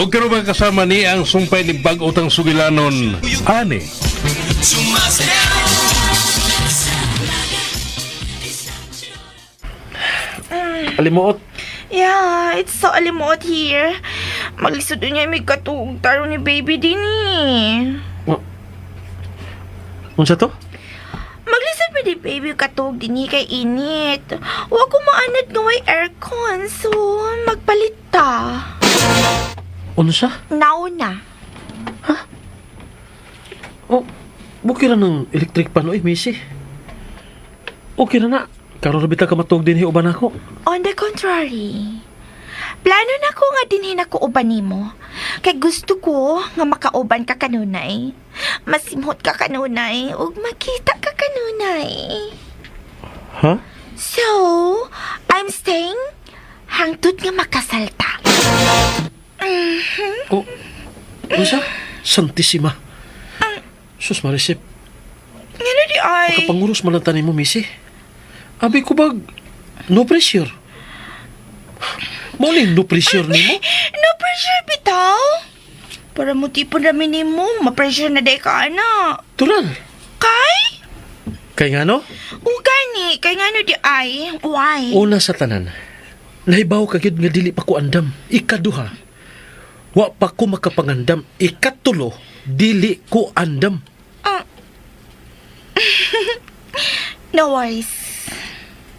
O karon ba kasama ni ang sumpay ni bag-otang sugilanon ani? Alimuot. Yeah, it's so alimuot here. Maglisod niya may katuog taro ni baby din eh. Unsa to? Maglisod pa di baby katuog din eh kay init. Wa ko maanad nga way aircon, so magpalit ta. Unsa? Now na. Oh, bukira ng electric pan oy, Missy. Okay na na. Karon ra bitaw ka matuog dinhi uban ako. On the contrary, plano na ko nga dinhin ako uban nimo. Kay gusto ko nga makauban ka kanunay. Masimhot ka kanunay ug makita ka kanunay. Ha? So, I'm staying hangtod nga makasalta. Oh, unsa? Santisima. Sus Marisip, Ngano di ay? kapanguros man lang tanin mo, Missy. Abi ko bag, no pressure. Mo ni no pressure nimo? No pressure bitaw. Para mo tipon rami nimo, ma-pressure na day ka ana. Tural. Kay? Kay nga no? O gani, kay ngano di ay? Why? Una sa tanan, nahibaw ka gyud nga dili pa ko andam. Ikaduha, wa pa ko makapangandam. Ikatulo, dili ko andam. No worries.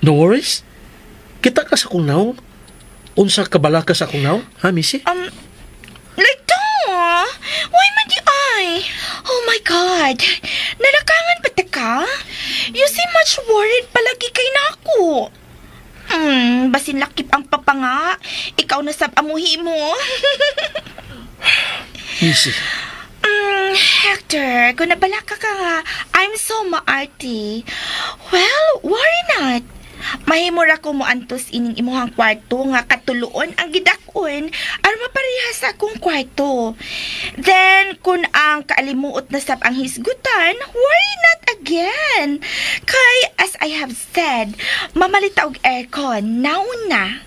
No worries. Kita ka sa akong naong. Unsa ka bala ka sa akong naong, ha, Missy? Like to. Why man di ay? Oh my God. Nalakangan pa ta ka? You seem much worried palagi kay nako. Basin lakip ang papanga. Ikaw na sab amuhi mo. Missy, Hector, kung nabalaka ka nga, I'm so maarty. Well, worry not. Mahimo ra ko moantos ining imuhang kwarto nga katuluon ang gidakon aron mapareha sa akong kwarto. Then, kung ang kaalimuot na sab ang hisgutan, worry not again. Kay, as I have said, mamalita og aircon, now na.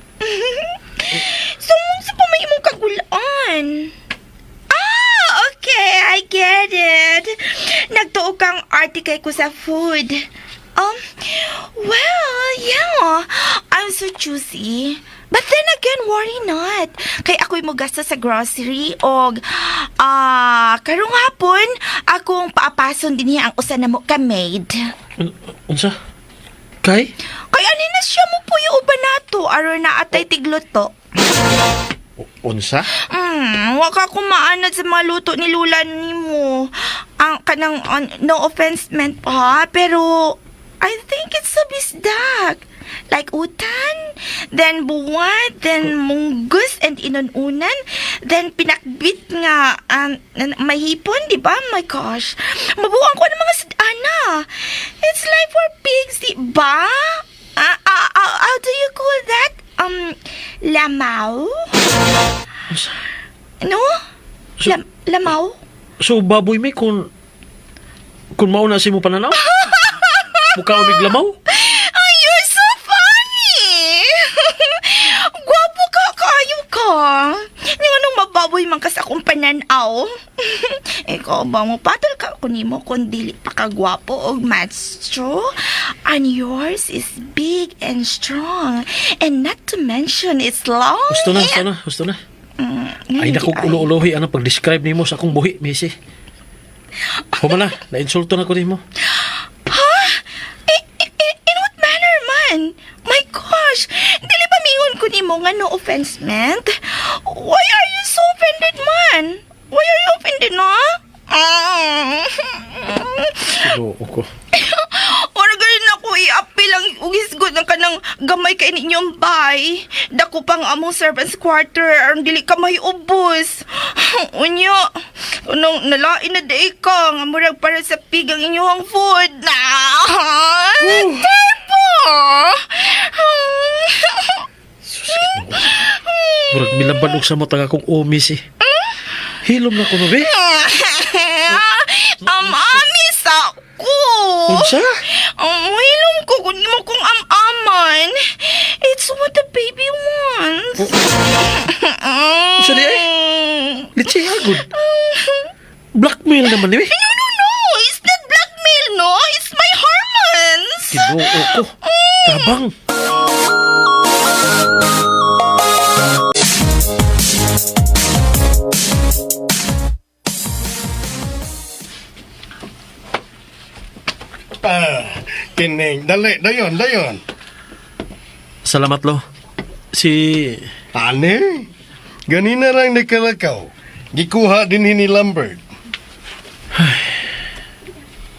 So, sa pa may imong kagulaan? Ah, okay. I get it. Nagtuo kang article ko sa food. Well, yeah. I'm so choosy. But then again, worry not. Kay ako'y mugasta sa grocery og karong hapon akong paapason din ang usa na mo ka maid. Unsa? Kay? Kay ani na siya mo puyo uban nato aron na atay tigluto. Unsa? Wa ka kumaanad sa mga luto ni Lula nimo. Ang kanang no offense meant pa, pero I think it's a bisdak. Like utan, then buwat, then munggus and inununan, then pinakbit nga mahipon, di ba? My gosh. Mabuang ko ng mga sadana. It's like for pigs, di ba? Ah, ah, ah, how do you call that? Lamaw? Unsa? No? Lamaw? So, baboy mi kung mauna si mo pananaw? Mukha umig lamaw? Ay, you're so funny! Gwapo ka, kayo ka. Yung anong mababoy man ka sa akong pananaw. Ikaw ba mo patol ka ko nimo kung dili pa ka gwapo og macho? And yours is big and strong. And not to mention, it's long. Gusto na, gusto na, gusto na. Ay, Hindi naku, ulo-ulohi anong pag-describe nimo sa akong buhi, Missy. Humana, na-insulto na ko nimo. Ha? In what manner man? My gosh! Dili ba mingon ko nimo nga no offense meant? Why are you so offended man? Why are you offended no? Ah. Ginoo ko. Ora ganin ako i-appeal ang ugisgot ng kanang gamay kay ninyong bay. Dako pang among servants quarter aron dili ka mahiubos. Unya, unong nalain na day ka nga murag para sa pig ang inyong food. Na. Terpo. Murag milaban og sa matang akong omis eh. Hilom na ko no, be. Am-ami sa ko. Unsa? Ang hilom ko kung mo kong am-aman. It's what the baby wants. Unsa di ay? good. Blackmail naman ni. No, no, no! It's not blackmail, no! It's my hormones! Ginoo ko. Tabang. Ah, kining, dali, dayon, dayon. Salamat, lo. Si... Ane? Ganina lang ni Kalakaw. Gikuha din ni Lambert.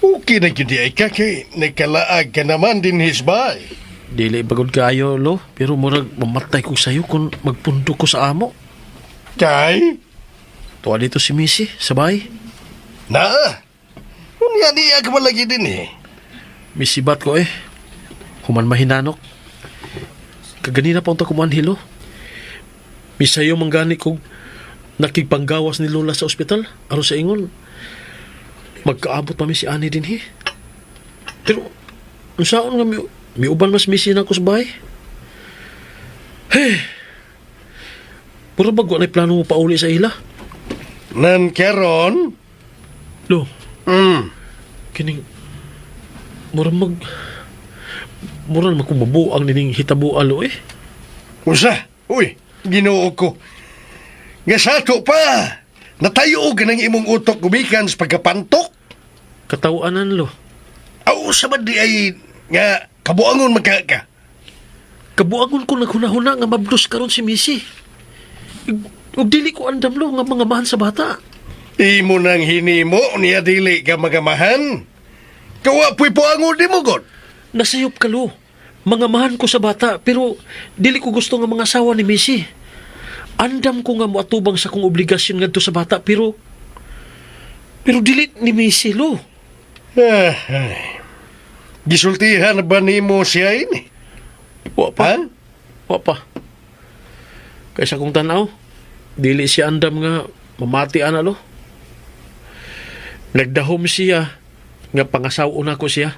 Okay na gyud ay ka kay nakalaag ka naman din his bay. Dili bagod kaayo, lo. Pero murag mamatay ko sayo kung magpundo ko sa amo. Kay? Tuwa dito si Missy, sabay. Na. Unya di ka malagi din eh. Misibat ko eh. Human mahinanok. Kaganina pa unta kumuan hilo. Misayo manggani kog nakigpanggawas ni Lola sa ospital aron sa ingon. Magkaabot pa mi si ani din he. Pero unsaon nga mi miuban mas misi na ko sa bahay. Hey. Puro bag wa na'y plano mo pauli sa ila. Nan karon? Lo, kining mura mag mura naman kung mabuang nining hitabuan lo eh. Usa? Uy, Ginoo ko. Nga sato pa. Natayo og ng imong utok gumikan sa pagkapantok. Katawanan lo. Aw, sa man di ay nga kabuangon magka ka. Kabuangon ko naghuna-huna nga mabdos karon si Missy. Ug dili ko andam lo nga mga mahan sa bata. Imo nang hinimo niya dili ka magamahan. Kawa puy puangon di mo god. Nasayop ka lo. Mga mahan ko sa bata pero dili ko gusto nga mga asawa ni Missy. Andam ko nga moatubang sa kong obligasyon ngadto sa bata pero dili ni Missy lo. Ah, ay. Gisultihan ba nimo siya ini? Wa pa. Ha? Wa pa. Kaysa kong tanaw, dili siya andam nga mamati ana lo. Nagdahom siya nga pangasaw na ko siya.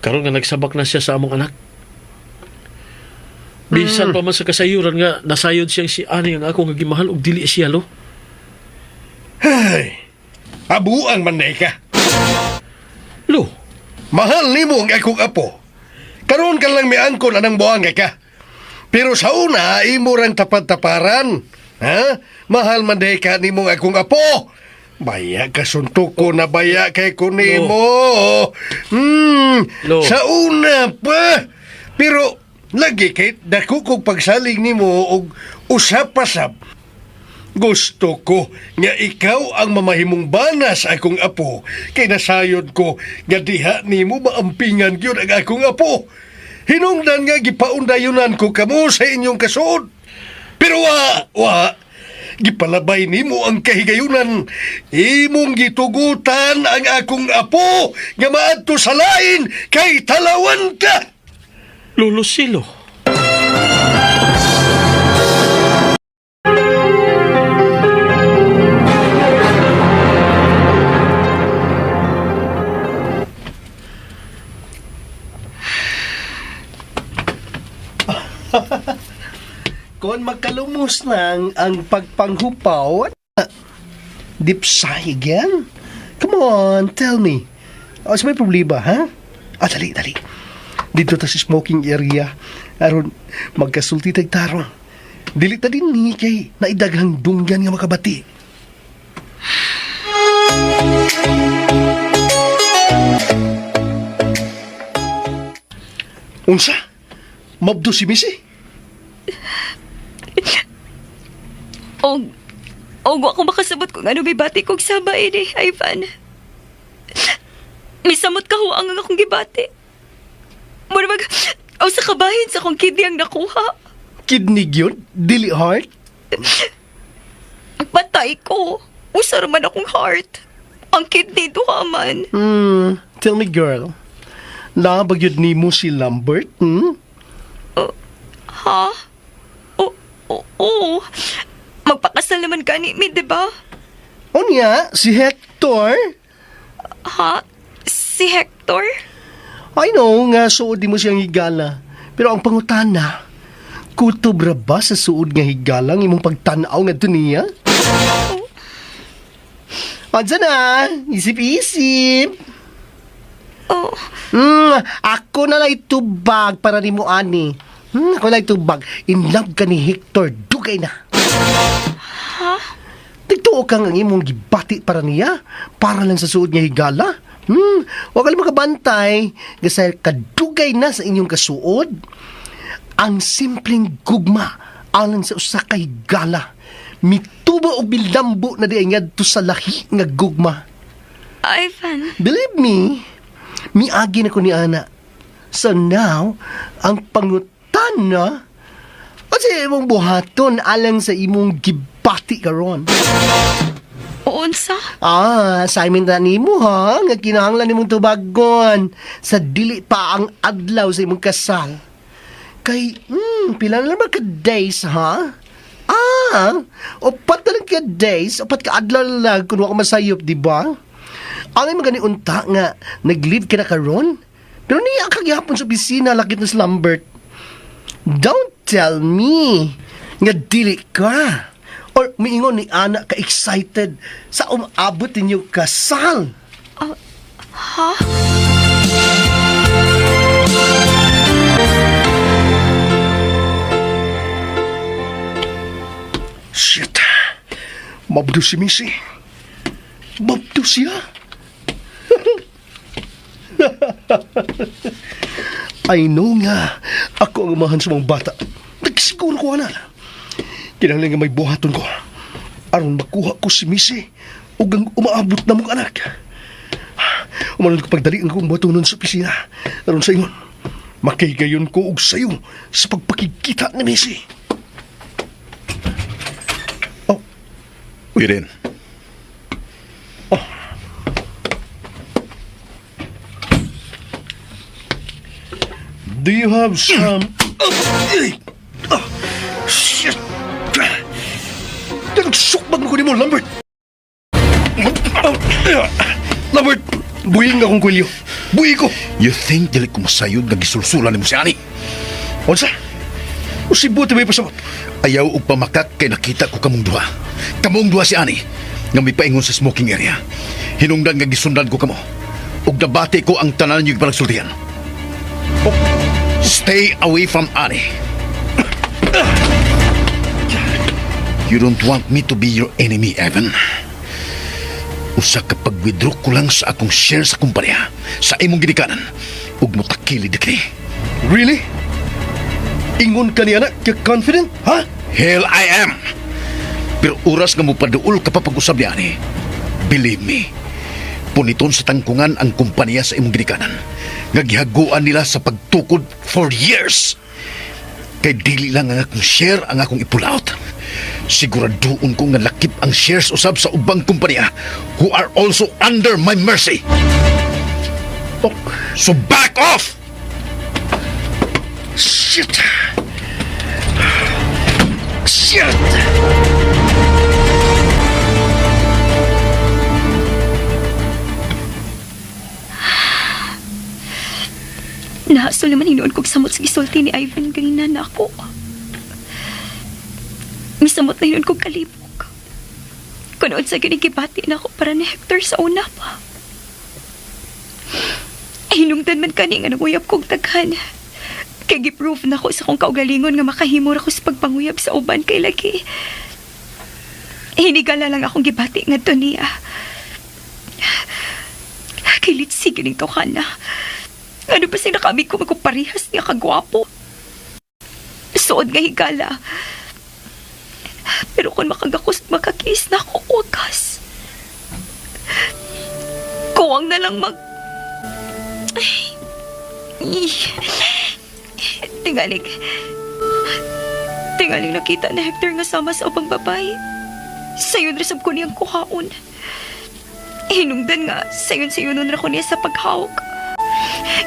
Karon nga nagsabak na siya sa among anak. Bisan pa man sa kasayuran nga nasayod siyang si ani ang ako nga gimahal ug dili siya lo. Ay, abuang man na ka. Lo, Mahal nimo ang akong apo. Karon ka lang miangkon anang buang ka. Pero sa una, imo rang tapad-taparan. Ha? Mahal man dahi ka nimo ang akong apo. Baya ka suntok ko na baya kay ko nimo. Lo. Sa una pa. Pero lagi kay dako kog pagsalig nimo og usa pa sab. Gusto ko nga ikaw ang mamahimong bana sa akong apo kay nasayod ko nga diha nimo maampingan gyud ang akong apo. Hinungdan nga gipaundayunan ko kamo sa inyong kasuod. Pero wa, wa, gipalabay nimo ang kahigayunan. Imong gitugutan ang akong apo nga maadto sa lain kay talawan ka. Lolo Silo. Kung magkalumos lang ang pagpanghupaw, dipsay again? Come on, tell me. O, sa may problema, ha? Ah, dali, dali. Dito ta sa smoking area. Aron, magkasulti tag tarong. Dili ta din ni kay naidaghang dunggan nga makabati. Unsa? Mabdo si Missy? Og, og wa ko makasabot kung ano may bati kog saba ini, Ivan. Misamot ka huang ang akong gibati. Mura mag, aw sa kabahin sa akong kidney ang nakuha. Kidney gyud? Dili heart? Ang patay ko. Usar man akong heart. Ang kidney duha man. Tell me girl, labag yun nimo si Lambert, hmm? Ha? Oo, oh, oh, Magpakasal naman gani mi, di ba? Unya, si Hector? Ha? Si Hector? I know nga suod di mo siyang higala. Pero ang pangutana, kutob ra ba sa suod nga higala ang imong pagtan-aw ngadto niya? Unsa na? Isip-isip. Oh, Ako na lang tubag para nimo ani. Ako na lang tubag. In love ka ni Hector. Dugay na. Ha? Tigtuo kang ang imong gibati para niya. Para lang sa suod nga higala. Wa ka lang makabantay. Kasi kadugay na sa inyong kasuod. Ang simpleng gugma alang sa usa ka higala. Mitubo og bilambo na di ay ngadto sa lahi nga gugma. Ivan. Believe me, miagi na ko ni Ana. So now, ang pangutana, o sa imong buhaton alang sa imong gibati karon. Unsa? Ah, Simon na nimo ha, nga kinahanglan nimong tubagon sa dili pa ang adlaw sa imong kasal. Kay, pila na lang ba ka days ha? Ah, upat na lang ka days, upat ka adlaw na lang kung wa ka masayop, di ba? Ang imong gani unta nga, nag-leave ka na karon? Pero niya kagihapon sa opisina, lakit na sa Lambert. Don't tell me nga dili ka. Or miingon ni Ana ka excited sa umabot ninyo kasal. Ha? Shit. Mabdo si Missy. Mabdo siya. I know nga, Ako ang umahan sa mga bata. Nagsiguro ko ana. Kinahanglan nga may buhaton ko. Aron makuha ko si Missy ug ang umaabot na mong anak. Umanon ko pagdali ang akong buhatonon sa opisina. Aron sa ingon, makigayon ko og sayo sa pagpakikita ni Missy. Oh, Get in. Do you have some... Oh, shit! Nagsukbag mo ko ni mo, Lambert! Lambert, buying akong kwelyo. Buhi ko! You think dili ko masayod nga gisulsulan nimo si ani? Unsa? Usibuti may pasabot. Ayaw og pamakak kay nakita ko kamong duha. Kamong duha si ani nga mipaingon sa smoking area. Hinungdan nga gisundan ko kamo. Ug nabati ko ang tanan niyo panagsultihan. Oh, Stay away from ani. You don't want me to be your enemy, Evan. Usa ka pag-withdraw ko lang sa akong share sa kumpanya sa imong ginikanan ug motakilid kini. Really? Ingon ka niya na, ka confident, ha? Hell, I am! Pero oras nga mopaduol ka pa pag-usab niya ani. Believe me, puniton sa tangkungan ang kumpanya sa imong ginikanan. Nga gihaguan nila sa pagtukod for years. Kay dili lang ang akong share ang akong i-pull out. Siguraduon ko nga lakip ang shares usab sa ubang kumpanya who are also under my mercy. Oh, So back off! Shit! Shit! Nahasol naman hinuon kog samot sa gisulti ni Ivan ganina na ako. Misamot na hinuon kog kalibog. Kunood sa ginigibati na ako para ni Hector sa una pa. Hinungdan man kani nga nanguyab kog daghan. Kay gi-prove na ko sa akong kaugalingon nga makahimor ako sa pagpanguyab sa uban kay lagi. Hinigala lang akong gibati ngadto niya. Kay litsi gining tawhana. Ano ba sila kami ko magkuparehas niya kagwapo? Suod nga higala. Pero kung makagakos makakis na ako, wakas. Kuwang na lang mag... Ay. Ih. Tingalig. Tingalig nakita na Hector nga sama sa ubang babae. Sayon resab ko niyang kuhaon. Hinungdan nga, sayon-sayon ra ko niya sa paghawak.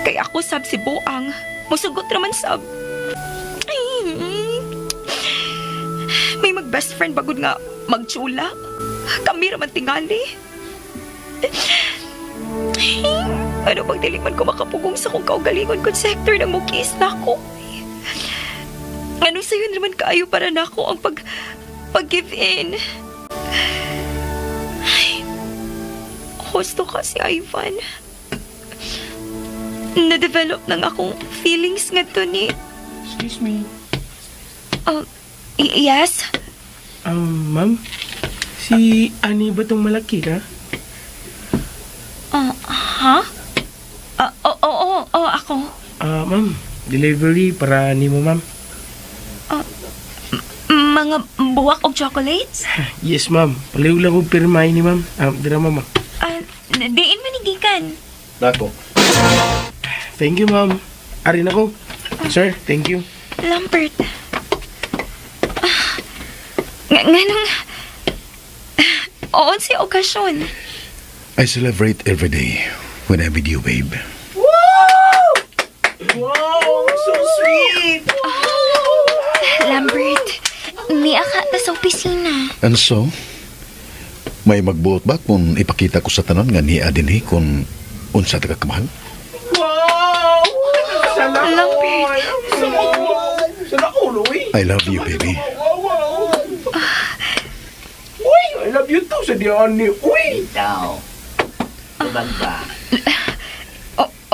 Kaya ako sab si Boang. Musugot raman sab. Ay, may mag-best friend bagod nga magtsula. Kami raman tingali. Ay, ano bang dili man ko makapugong sa kong kaugalingon kung si Hector nang mukis na ako. Ano sa'yo naman kaayo para na ako ang pag give in. Ay, Husto ka si Ivan. Na-develop nang akong feelings nga to ni. Excuse me. Yes? Ma'am? Si Annie ba tong malaki ka? Ha? Oo, oo, oo, ako. Ah, ma'am. Delivery para nimo, ma'am. Mga buwak og chocolates? Yes, ma'am. Paliw lang kong pirmahin ni ma'am. Ah, dira, ma'am. Ah. Ah, diin man ni gikan. Nako. Thank you, ma'am. Ari na ko. Sir, thank you. Lambert. Ah, nganong. Oo, si okasyon. I celebrate every day when I'm with you, babe. Wow, so sweet! Lambert, niya ka ta sa opisina. And so, may magbuot ba kung ipakita ko sa tanan nga niya din eh kung unsa ta ka kamahal? Wow! Sana Lambert. Sana ulo, eh. I love you, baby. Wow, wow. Uy, I love you too sa di Annie. Uy!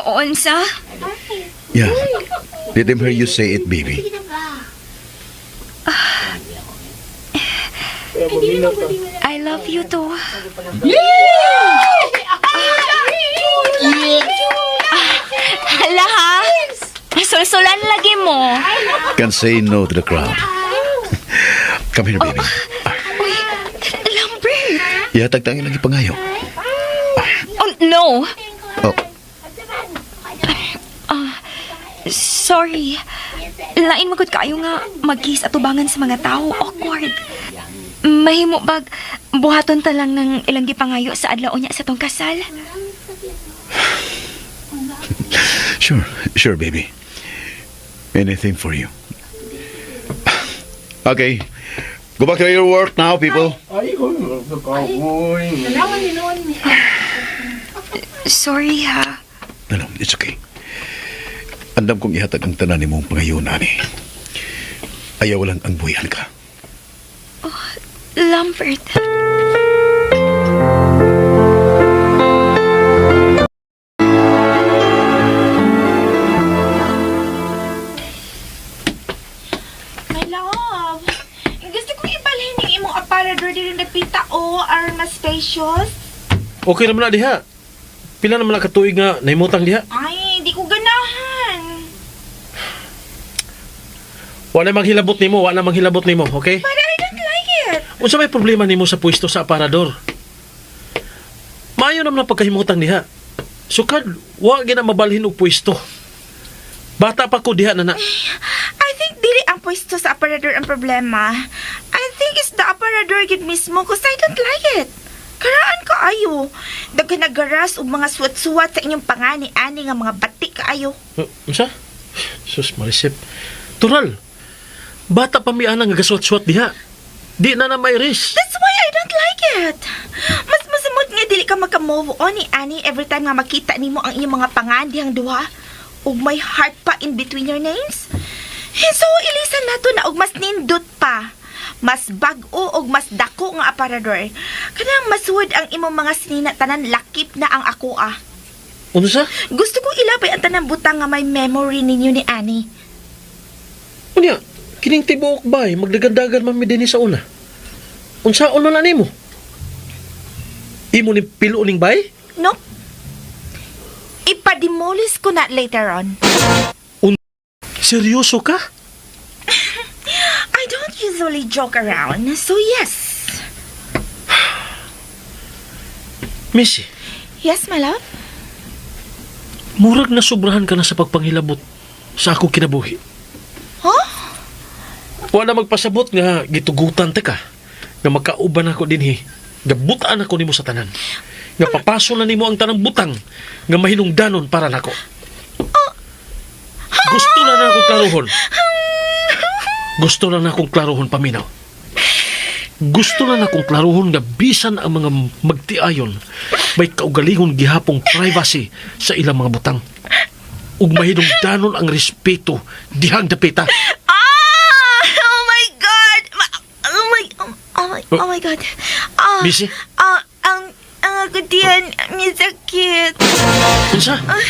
O, unsa? Yeah. Let them hear you say it, baby. I love you too. Hala ha? Sulsulan lagi mo. Can say no to the crowd. Come here, baby. Uy, Lambert. Ihatag tangin lagi pangayo. Oh, no. Oh, Sorry. Lain magud kaayo nga mag-kiss atubangan sa mga tao. Awkward. Mahimo bag buhaton ta lang ng ilang gipangayo sa adlaw niya sa tong kasal. Sure, sure, baby. Anything for you. Okay. Go back to your work now, people. Ay, uy, kagoy. Sorry ha. No, it's okay. Andam kong ihatag ang tanan nimong pangayon, ani. Ayaw lang ang buhian ka. Lambert. My love, gusto kong ibalhin yung imong aparador diri dapita o aron mas spacious. Okay naman na diha. Pila naman na katuig nga nahimutang diha. Ay, di ko ganahan. Wala manghilabot nimo, wala manghilabot nimo, okay? But I don't like it. Unsa may problema nimo sa pwesto sa aparador? Maayo naman ang pagkahimutang diha. Sukad, wa gina mabalhin og pwesto. Bata pa ko diha na na. I think dili ang pwesto sa aparador ang problema. I think it's the aparador gid mismo cause I don't like it. Karaan kaayo. Daghan nagaras og mga suwat-suwat sa inyong pangani-ani nga mga batik kaayo. Unsa? Sus, Marisip. Tural, bata pa mi ana nga gasuwat-suwat diha. Di na na may risk. That's why I don't like it. Mas masamot nga dili ka maka-move on ni Annie every time nga makita nimo ang inyong mga pangan dihang duha. Ug may heart pa in between your names. And so, ilisan nato na og mas nindot pa. Mas bag-o og mas dako nga aparador. Kanang masuod ang imong mga sinina tanan lakip na ang ako ah. Unsa? Gusto kong ilabay ang tanang butang nga may memory ninyo ni Annie. Unya, kining tibuok bay, magdagandagan man mi dinhi sa una. Unsaon man na nimo? Imo ni pilo ning bay? No? Ipademolish ko na later on. Seryoso ka? I don't usually joke around, so yes. Missy, Yes, my love? Murag na sobrahan ka na sa pagpanghilabot sa akong kinabuhi. Huh? Wala magpasabot nga gitugutan ta ka nga magkauban ako dinhi. Gabutan ako nimo sa tanan. Nga papaso na nimo ang tanang butang nga mahinungdanon para nako. Gusto na na akong klaruhon. Gusto na na akong klaruhon, paminaw. Gusto na na akong klaruhon nga bisan ang mga magtiayon may kaugalingon gihapong privacy sa ilang mga butang. Ug mahinungdanon ang respeto dihang dapita. Ah! Oh my God! Oh my, oh my, oh my God. Ah, Busy? Ah, ang ako. tiyan, misakit. Unsa? Ay,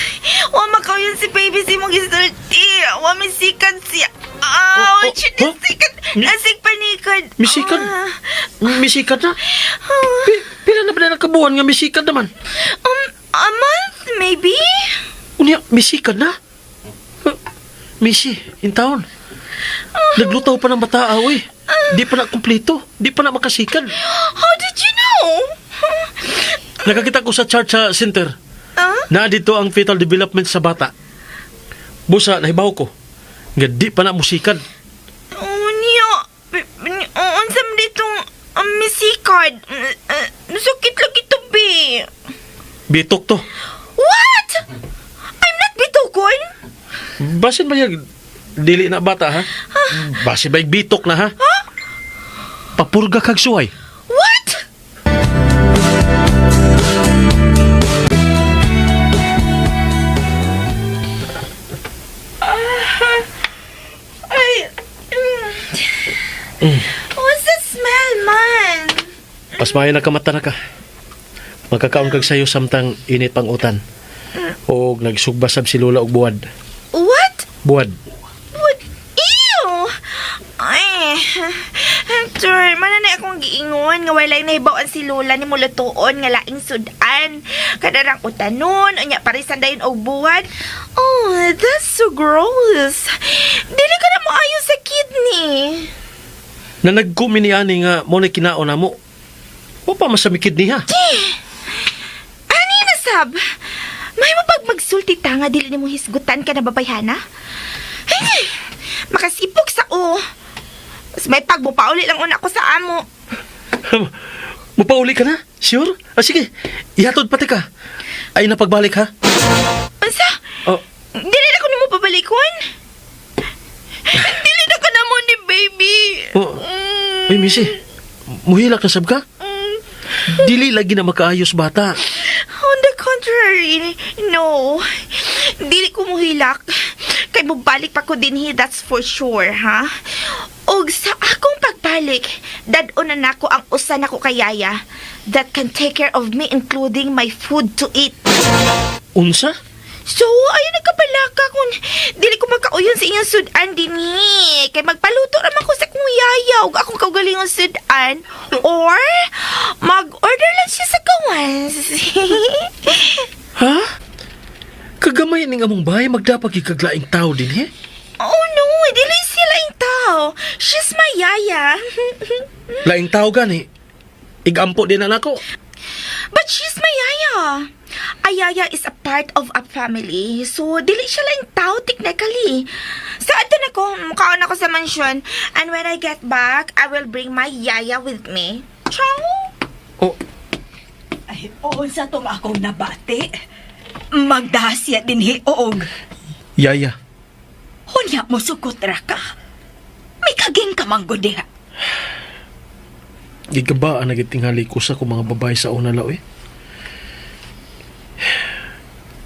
wa makauyon si baby si mong gisulti. Wa misikan siya. Oh, oh, Ouch! huh? Nasikat! Nasig panikad. Misikan? Ah. Misikat na? Pila na ba na nakabuhan nga misikat naman? A month, maybe? Unya, misikat na? Huh, Missy, in town. Naglutaw pa ng bata, uy. Di pa na kumpleto. Di pa na makasikan. How did you know? Nakakita ko sa chart sa center. Ah? Na dito ang fetal development sa bata. Busa, nahibaw ko. Nga di pa na musikan. Oh, niya. Unsa man ditong misikad? Nasakit lagi to, be. Bitok to. What? I'm not bitokon. Basin ba yung dili na bata, ha? Basin ba yung bitok na, ha? Papurga kag suway. What? Ay, What's that smell, man? Pasmaya na ka mata na ka. Magkakaon kag sayo samtang init pang utan. Og nagsugba sab si Lola og buwad. What? Buwad. What? Ew! Ay, Hector, mananay akong giingon nga walay nahibaw-an si Lola ni mulutuon nga laing sudan. Kadarang utanon, unya parisan dayon og buwad. Oh, that's so gross. Dili ka na moayo sa kidney. Na nagkumi ni ani nga mo na kinaon na mo. Wa pa masamikid niya. Ani na sab? May mo pag magsulti ta nga dili nimo hisgutan ka na babayhana? Ay, makasipok sa o. Mas may pagbupauli lang una ko sa amo. Mupauli ka na? Sure? Ah, sige. Ihatod pati ka. Ay napagbalik ha? Unsa? Oh, Dili na ko nimo pabalikon. Dili na ko namo ni baby. Oh. Ay, Missy. Muhilak na sab ka? Dili lagi na makaayos bata. On the contrary, no. Dili ko muhilak. Kay mubalik pa ko dinhi, that's for sure, ha? Og sa akong pagbalik, dad-on na nako ang usa nako kay yaya that can take care of me including my food to eat. Unsa? So, ayun nagkapalaka kung dili ko makauyon sa inyong sudan dinhi. Kay magpaluto naman ko sa akong yaya ug akong kaugalingong sudan or mag-order lang siya sa gawas. Ha? Kagamay ning among bahay magdapag ikaglaing tao din he? Oh no, dili sila yung tao. She's my yaya. Laing tao gani. Igampo din na nako. But she's my yaya. A yaya is a part of a family. So, dili siya lang tao technically. So, ato na ko, mukhaon ako sa mansion. And when I get back, I will bring my yaya with me. Ciao! Oh, Ay, oo sa tong akong nabati. Magdasya din hiog. yaya. Hunya mo sukot ra ka. May kaging kamanggo diha. Gigaba ang nagitinghali ko sa kung mga babae sa una lao eh.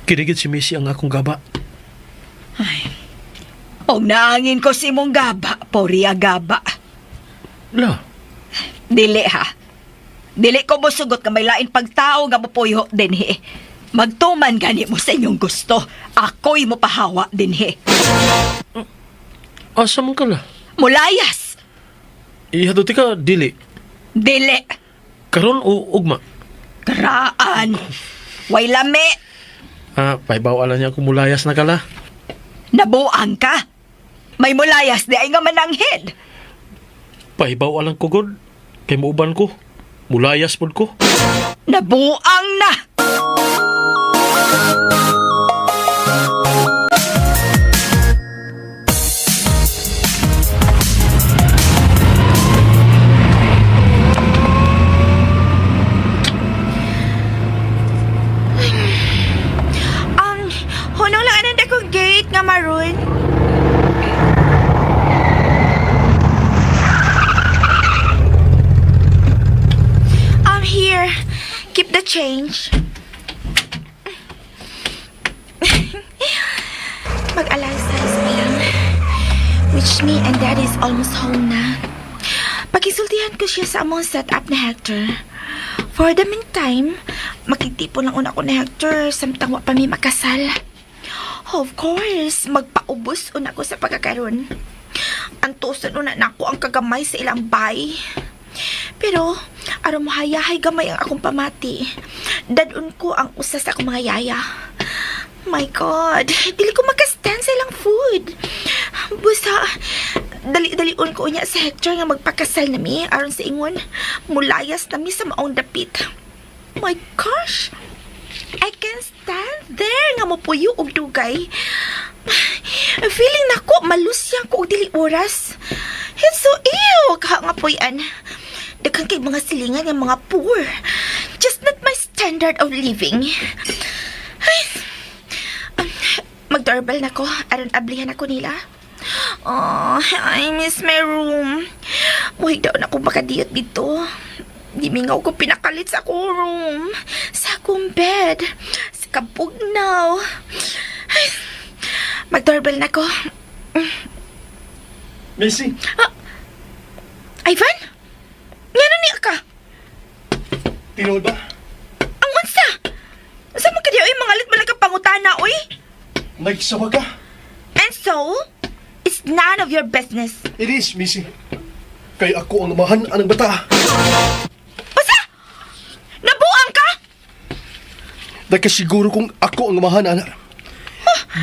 Kinigid si Missy ang akong gaba. Ay, og naangin ko si mong gaba, poriya gaba. La, Dili ha. Dili ko mosugot nga may lain pagtao nga mopuyo dinhi. Magtuman gani mo sa inyong gusto. Ako'y mopahawa dinhi. asa man ka la? Mulayas! Ihadto ka, dili. Dili! Karon o ugma? Karaan! Way lami! Ah, paibaw ala niya kung mulayas na kala. Nabuang ka! May mulayas di ay nga mananghid. Paibaw alang ko god. Kay muuban ko. Mulayas pod ko. Nabuang na! Hunong lang anong dakong gate nga maroon. Here. Keep the change. Mag-alas pa lang. Which me and Daddy is almost home na. Pakisultihan ko siya sa among setup na Hector. For the meantime, makigtipon lang una ko ni Hector samtang wa pa mi makasal. Of course, magpaubos una ko sa pagkakaroon. Antuson una nako ang kagamay sa ilang bay. Pero, aron mohayahay gamay ang akong pamati. Dadun ko ang usa sa akong mga yaya. My God, dili ko makastand sa ilang food. Busa, dali-dalion ko unya sa Hector nga magpakasal na mi aron sa ingon, mulayas na mi sa maong dapit. My gosh, I can stand there nga mopuyo og dugay. Feeling nako malusyan ko og dili oras. It's so ew, kaha nga puy-an. Daghan kay mga silingan nga mga poor. Just not my standard of living. Ay, mag-doorbell na ko aron ablihan ako nila. Oh, I miss my room. Muhig daw na ko makadiyot dito. Di mingaw ko pinakalit sa akong room. Sa akong bed. Sa kabugnaw. Ay, mag-doorbell na ko. Missy, Ivan? Ngano niya ka? tinuod ba? Ang unsa? Unsa man kadiya oy mga man lang ka pangutana oy? Nagsawa ka? And so, it's none of your business. It is, Missy. Kay ako ang amahan anang bata. Unsa? Nabuang ka? Nakasiguro kong ako ang amahan, ana.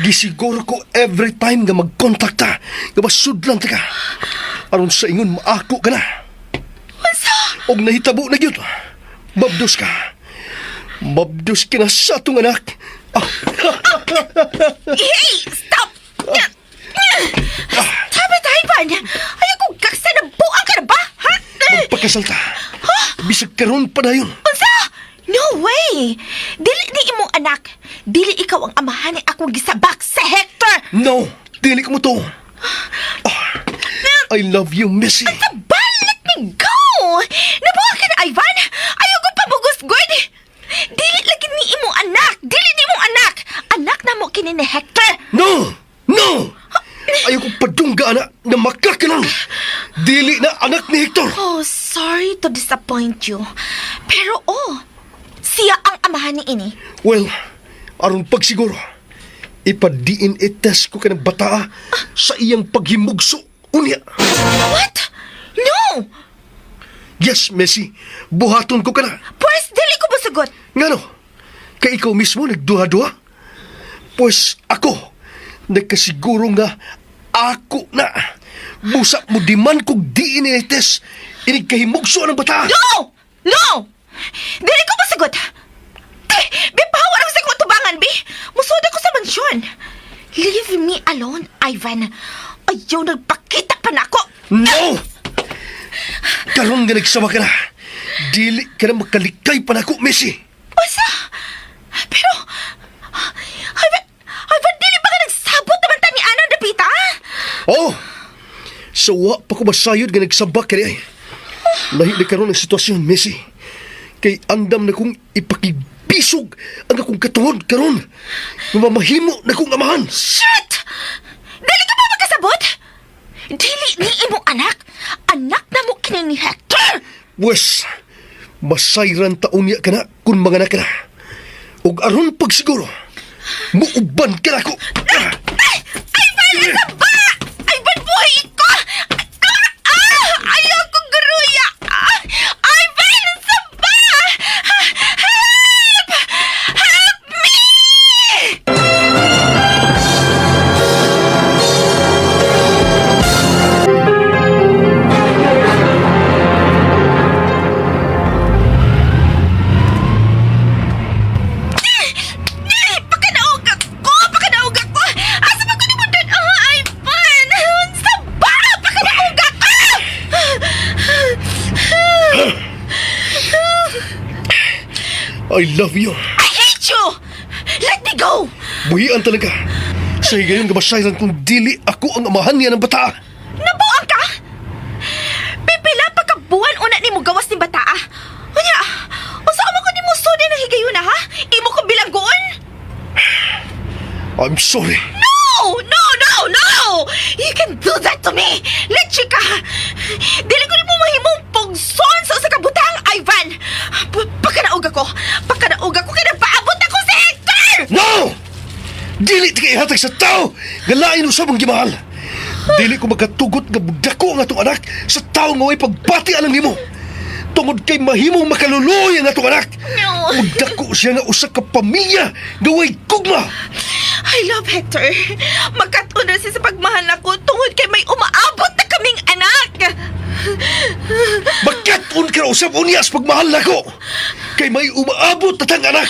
Gisiguro ko every time nga mag-contact ta, nga masudlan ta ka. Aron sa ingon, maako ka na. Unsa? Og nahitabo na gyud. Mabdos ka. Mabdos ka na sa atong anak. Ah, Hey! Stop! Stop it, Ivan! Ayaw ko gaksa na buang ka na ba? Ha? Magpakasal ta. Bisag karon pa dayon. Unsa? No way! Dili ni imong anak. Dili ikaw ang amahan ni akong gisabak sa Hector! No, dili ko mo to. Ah, I love you, Missy. Ba, let me go! Nabuang ka na, Ivan! Ayaw ko pabugos-good! Dili lagi ni imong anak! Dili ni imong anak! Anak na mo kini ni Hector! No! No! Ayaw ko padungga, ana, na makakanon. Dili na anak ni Hector. Oh, sorry to disappoint you. Pero oh, siya ang amahan ni ini. Well, aron pagsiguro, ipa-DNA test ko kanang bata sa iyang paghimugso unya. What? No! Yes, Messi, buhaton ko kana. Pwes, dili ko mosugot. Ngano? Kay ikaw mismo nagduha-duha? Pues ako, nagkasiguro nga ako na. Busa mo di man kog DNA test, inig kahimugso ng bata. No! No! Dili ko mosugot. Eh, bi, pahawa lang sa akong tubangan, bi. Musod ako sa mansyon. Leave me alone, Ivan. Ayaw nagpakita pa na ako. No! Karon nga nagsawa ka na. Dili ka na makalikay pa nako, Messi. Unsa? Pero, Ivan, Ivan, dili ba ka nagsabot naman ta ni Anang Dapita? Oh! Sa wa pa ko masayod nga nagsabak ka ay. Lahi na karon ang sitwasyon, Messi. Kay andam na kong ipakibisog ang akong katuod karon. Mamahimo na kong amahan. Shit! Dili ka ba magkasabot? Dili ni imong anak. Anak na mo kini ni Hector. Wes, masayran taon niya ka na kung mga ka na. Ug aron pagsiguro, muuban ka na ako. Ay! Ivan, ano ba? Ivan, buhay ko! Ah! Ah! Ayaw ko garuya! Ah! Ivan, ano ba? Help! Help me! Ay, pakanaog ako! Pakanaog ako! Asa ba ko nimo doon? Ah, Ivan! Unsa ba? Pakanaog ako! I love you. I hate you! Let me go! Buhian talaga. Sa higayon nga masayran kung dili ako ang amahan niya ng bata. Nabuang ka? Pipila pa ka buwan una nimo gawas ni bata ah. Unya, unsa mo ko nimo sudi ng higayuna ha? Imo ko bilanggoon? I'm sorry. No! No! No! No! You can do that to me! Leche ka! Dili ko nimo mahimong pugson sa usa ka butang, Ivan! ihatag sa tao nga lain usab ang gimahal. Dili ko makatugot nga dako ang atong anak sa tao nga way pagbati alang nimo. Tungod kay mahimong makaluluoy ang atong anak. No. Ug dako siya nga usa ka pamilya nga way gugma. I love Hector. Magkat-on ra siya sa pagmahal nako tungod kay may umaabot na kaming anak. Magkat-on ka ra usab unya sa pagmahal nako. Kay may umaabot na tang anak.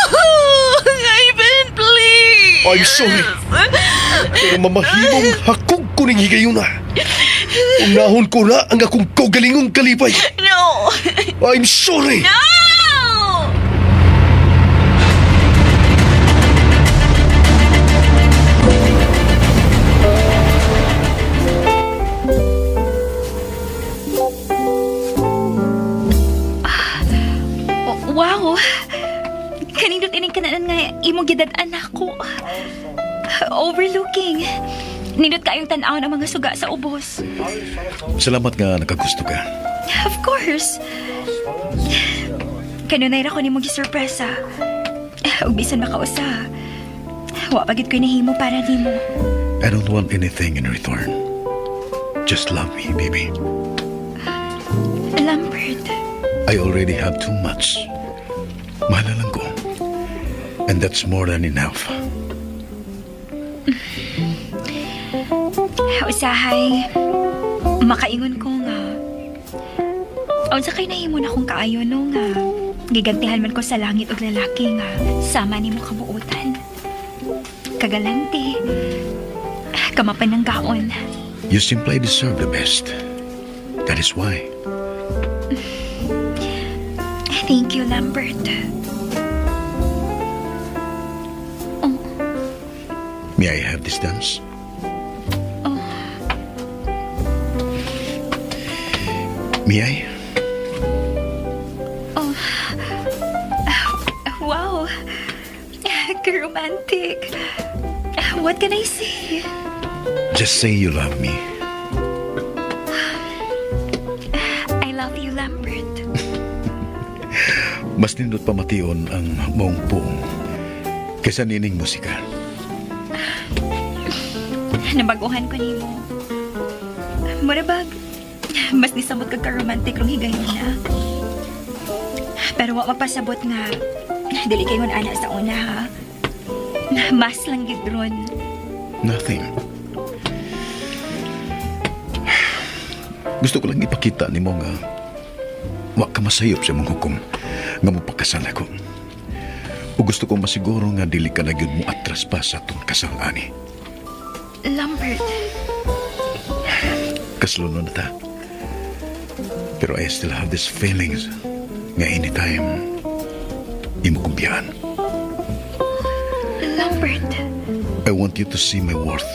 Oh, Ivan, please. I'm sorry. Pero mamahimong hakog ko ning higayuna. Unahon ko na ang akong kaugalingong kalipay. No. I'm sorry. No! Oh, wow! Kanindot ining kananan nga imong gidad-an ako. Overlooking. Nindot kayong tan-aw ng mga suga sa ubos. Salamat nga nakagusto ka. Of course. Kanunay ra ko nimo gisurpresa. Ug bisan makausa. Wa pa gid ko'y nahimo para nimo. I don't want anything in return. Just love me, baby. Lambert, I already have too much. Mahal na lang ko. And that's more than enough. Usahay, makaingon ko nga. Unsa kay nahimo na kong kaayo no nga. Gigantihan man ko sa langit og lalaki nga sama nimo kabuotan. Kagalante. Kamapan ng gaon. You simply deserve the best. That is why. Thank you, Lambert. May I have this dance? May I? Wow. Ka-romantic. What can I say? Just say you love me. I love you, Lambert. Mas nindot pamation ang maong puong kaysa nining musika. Nabaguhan ko nimo. Murabag, mas nisamot kag ka-romantic rong higayon na. Pero wa mapasabot nga, dili kayo ana sa una ha. Mas lang gid ron. Nothing. Gusto ko lang ipakita nimo nga wa ka masayop sa imong hukom nga mopakasal ako. O gusto ko masiguro nga dili ka na gyud mo atras pa sa atong kasal ani. Lambert, Kaslunon na ta. Pero I still have these feelings nga anytime imo kong biyaan. Lambert, I want you to see my worth.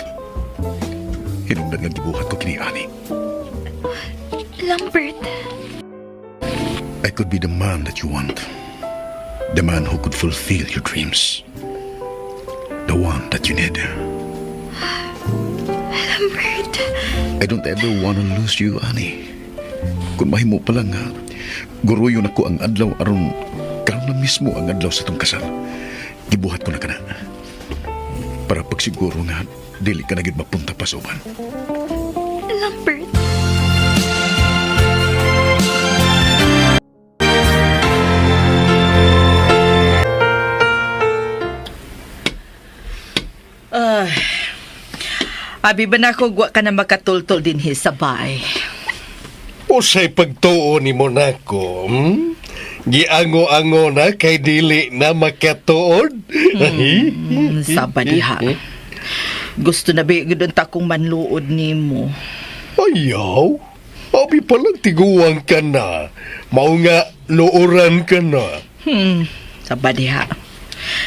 Hinungdan nga gibuhat ko kini ani. Lambert. I could be the man that you want. The man who could fulfill your dreams. The one that you need. Lambert. I don't ever want to lose you, Annie. Kung mahimo pa lang ha, guruyon ako ang adlaw aron karon na mismo ang adlaw sa atong kasal. Gibuhat ko na kana. Para pagsiguro nga, dili ka na gyud mapunta pa sa uban. Lambert. Ay. Abi ba na ko wa ka na makatultol din sa bahay. Usay pagtuo ni Monaco, Giango-ango na kay dili na makatuod. Saba diha. Gusto na ba gud ta kong manluod nimo. Ayaw. Abi pa lang tiguang ka na. Mao nga luoran ka na. Saba diha.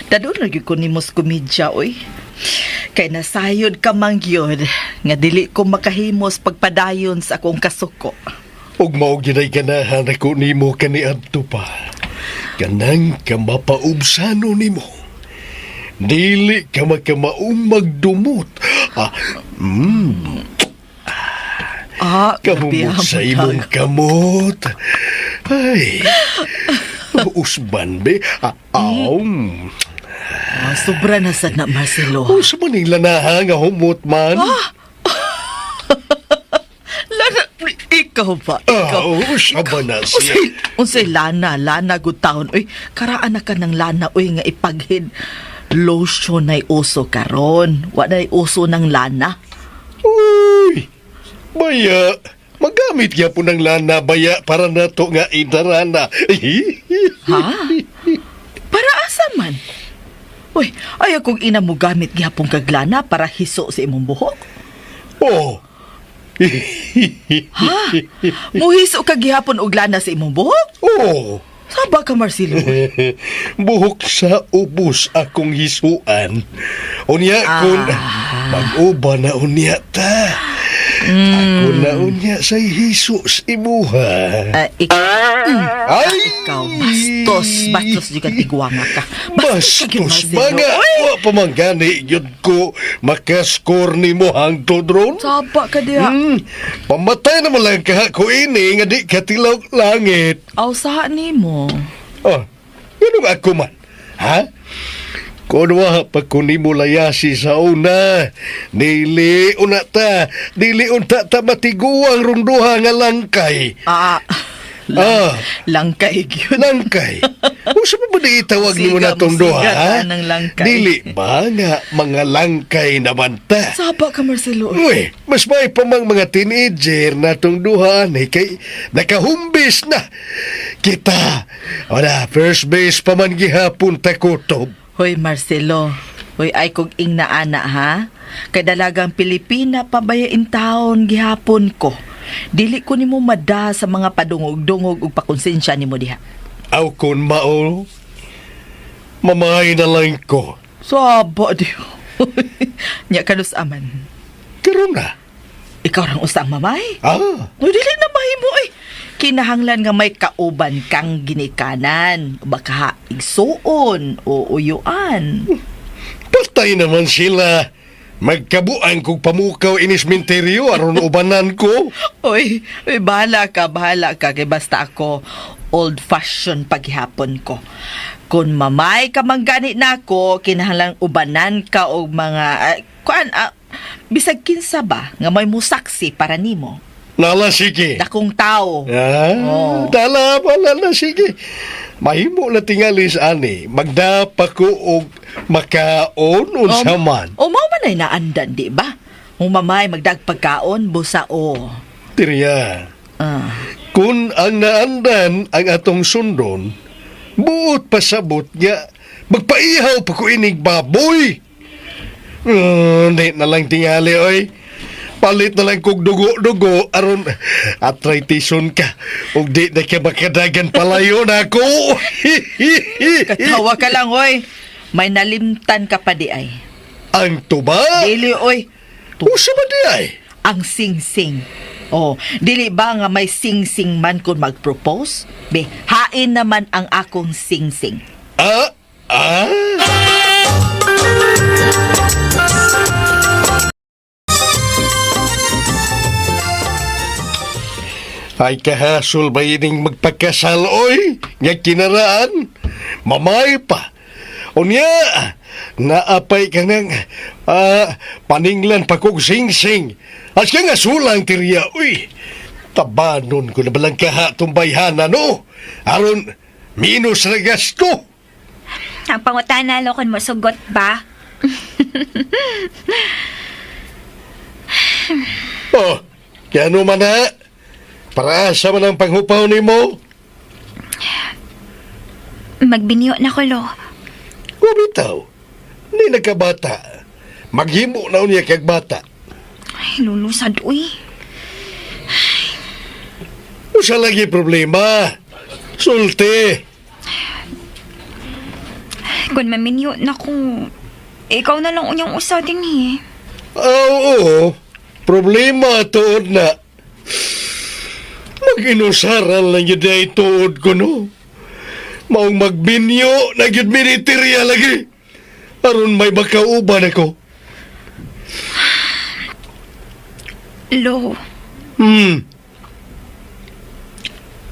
Dadon lagi ko nimo sa komedya oy. Kay nasayod ka man gyud nga dili ko makahimos pagpadayon sa akong kasuko. Ug mao ginay ganahan ako nimo kaniadto pa. Kanang ka mapaubsano nimo. Dili ka makamaong magdumot. Ah, Ah, Kamumot sa imong kamot. Ay, usban be. Ah, aw. Ah, sobra na sad na, Marcelo. Unsa man ning lanaha nga humot man? Lana, ikaw ba? Ikaw. Ah, usa ba na siya? Unsay, unsay lana, lana gud taon. Uy, karaan na ka ng lana, uy, nga ipaghid. Lotion na'y uso karon. Wa na'y uso ng lana. Uy! Baya, magamit gyapon ng lana baya para nato nga idarana. Ha? Para asa man? Uy, ayaw kong ina mo gamit gihapon kag lana para hiso sa imong buhok. Oh. Ha? Muhiso ka gihapon og lana sa imong buhok? Oh. Saba ka, Marcelo. Buhok sa ubos akong hisuan. Unya kun mag-uba na unya ta. Ako na unya sa hiso sa imuha. Ah, ikaw, Ay! ikaw, bastos. Bastos juga tigwanga ka. Bastos, ka gyud, Bastos Marcelo. ba nga? Uy! Wa pa man gani yun ko makaskor ni mo hangtod ron. Saba ka diha. Pamatay na lang ka ko ini nga di katilaw langit. Aw, saha nimo. Oh, ganun ako man. Ha? Kung wa pa ko nimo layasi sa una, dili una ta, dili unta ta matiguang runduha nga langkay. Ah, Ah, langkay gyud. langkay. Usa pa ba di itawag nimo Musiga, na tong duha? musiga ha? ta ng langkay. Dili ba nga mga langkay naman ta? Saba ka, Marcelo. Uy, mas may pa mang mga teenager na tong duha ni kay nakahumbis na. Kita, wala, first base pa man gihapon ta kutob. Hoy, Marcelo. Hoy, ay kog ing naana ha. Kay dalagang Pilipina pabaya in town gihapon ko. Dili ko nimo mada sa mga padungog-dungog ug pakonsensya nimo diha. Aw kun mao, mamay na lang ko. Saba di. Nya kanus aman. Karon na. Ikaw rang usang mamay. Ah, Uy, dili na mahimo eh. Kinahanglan nga may kauban kang ginikanan. Baka igsuon o uyuan. patay naman sila. Magkabuan kog pamukaw inis minteryo aron ubanan ko. Uy, uy, bahala ka, bahala ka. Kay basta ako, old fashion paghihapon ko. Kung mamay ka man gani nako, kinahanglan ubanan ka og mga, kuan, bisag kinsa ba, nga may musaksi para nimo. Nala sige. Dakong tao. Ah, Oh. dala pala na sige. Mahimo na tingali sa ani. Magdapa ko og makaon unsa man. O mao man ay naandan, di ba? Kung mamay magdagpagkaon, busa o. Tirya. Ah. Kung ang naandan ang atong sundon, buot pasabot nga magpaihaw pa ko inig baboy. Di na lang tingali oy. Palit na lang kog dugo-dugo aron artritison ka ug di na ka makadagan palayo na ako. Katawa ka lang, oy. May nalimtan ka pa di ay. Ang tuba? Dili, oy. Usa ba di ay? Ang sing-sing. Oh, dili ba nga may sing-sing man kung mag-propose? Be, hain naman ang akong sing-sing. Ah, ah. Ay kahasol ba ining magpagkasal, oy? Nga kinaraan? Mamay pa. Unya, naapay ka ng paninglan pa kog sing-sing. As ka nga sulang tirya, uy. Tabanon ko na balang kaha tumbayhana, no? Aron, minus na gasto. Ang pangutana lo kung mosugot ba? Oh, kaya ano man ha? Para sa man ang panghupaw ni mo? Magbinyo na ko lo. Kumitaw, ni nagkabata. Maghimo na unya kag bata. Ay, lulusad uy. Usa lagi problema. Sulti. Kung maminyo na ko, ikaw na lang unyang usa din eh. Oo, problema tuod na. Mag-inusaran lang yun ay tuod ko, no? Maong magbinyo na yun militerya lagi. Aron may makauban ako. Lo.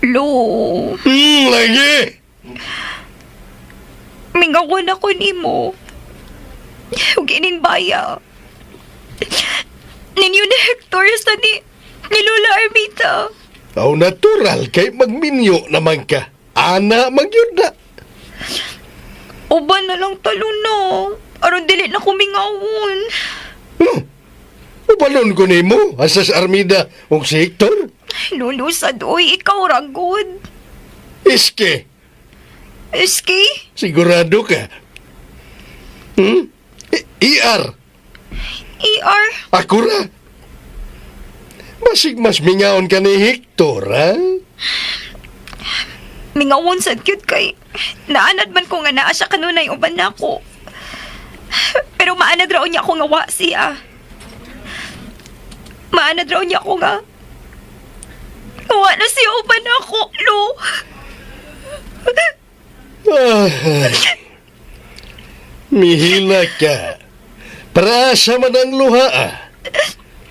Lo. Lagi. Mingawan ako nimo. Ug ining baya. Ninyo ni Hector sa ni Lola Armita. Aw natural kay magminyo naman ka. Ana magyud na. Uban na lang talo na. Aron dili na kumingawon. Hmm. Ubalon ko nimo asa sa Armida ug si Hector. Lolo sad oy, ikaw ra gud. Iske, Eski? sigurado ka. Hmm? ER, ER? ako ra. Basig mas mingaon ka ni Hector, ha? Mingawon sad cute kay naanad man ko nga naa siya kanunay uban nako. Pero maanad raw niya ako nga wa siya. Maanad raw niya ako nga wa na siya uban nako, lo. Ay, mihila ka. Para sa man ang luha, ah.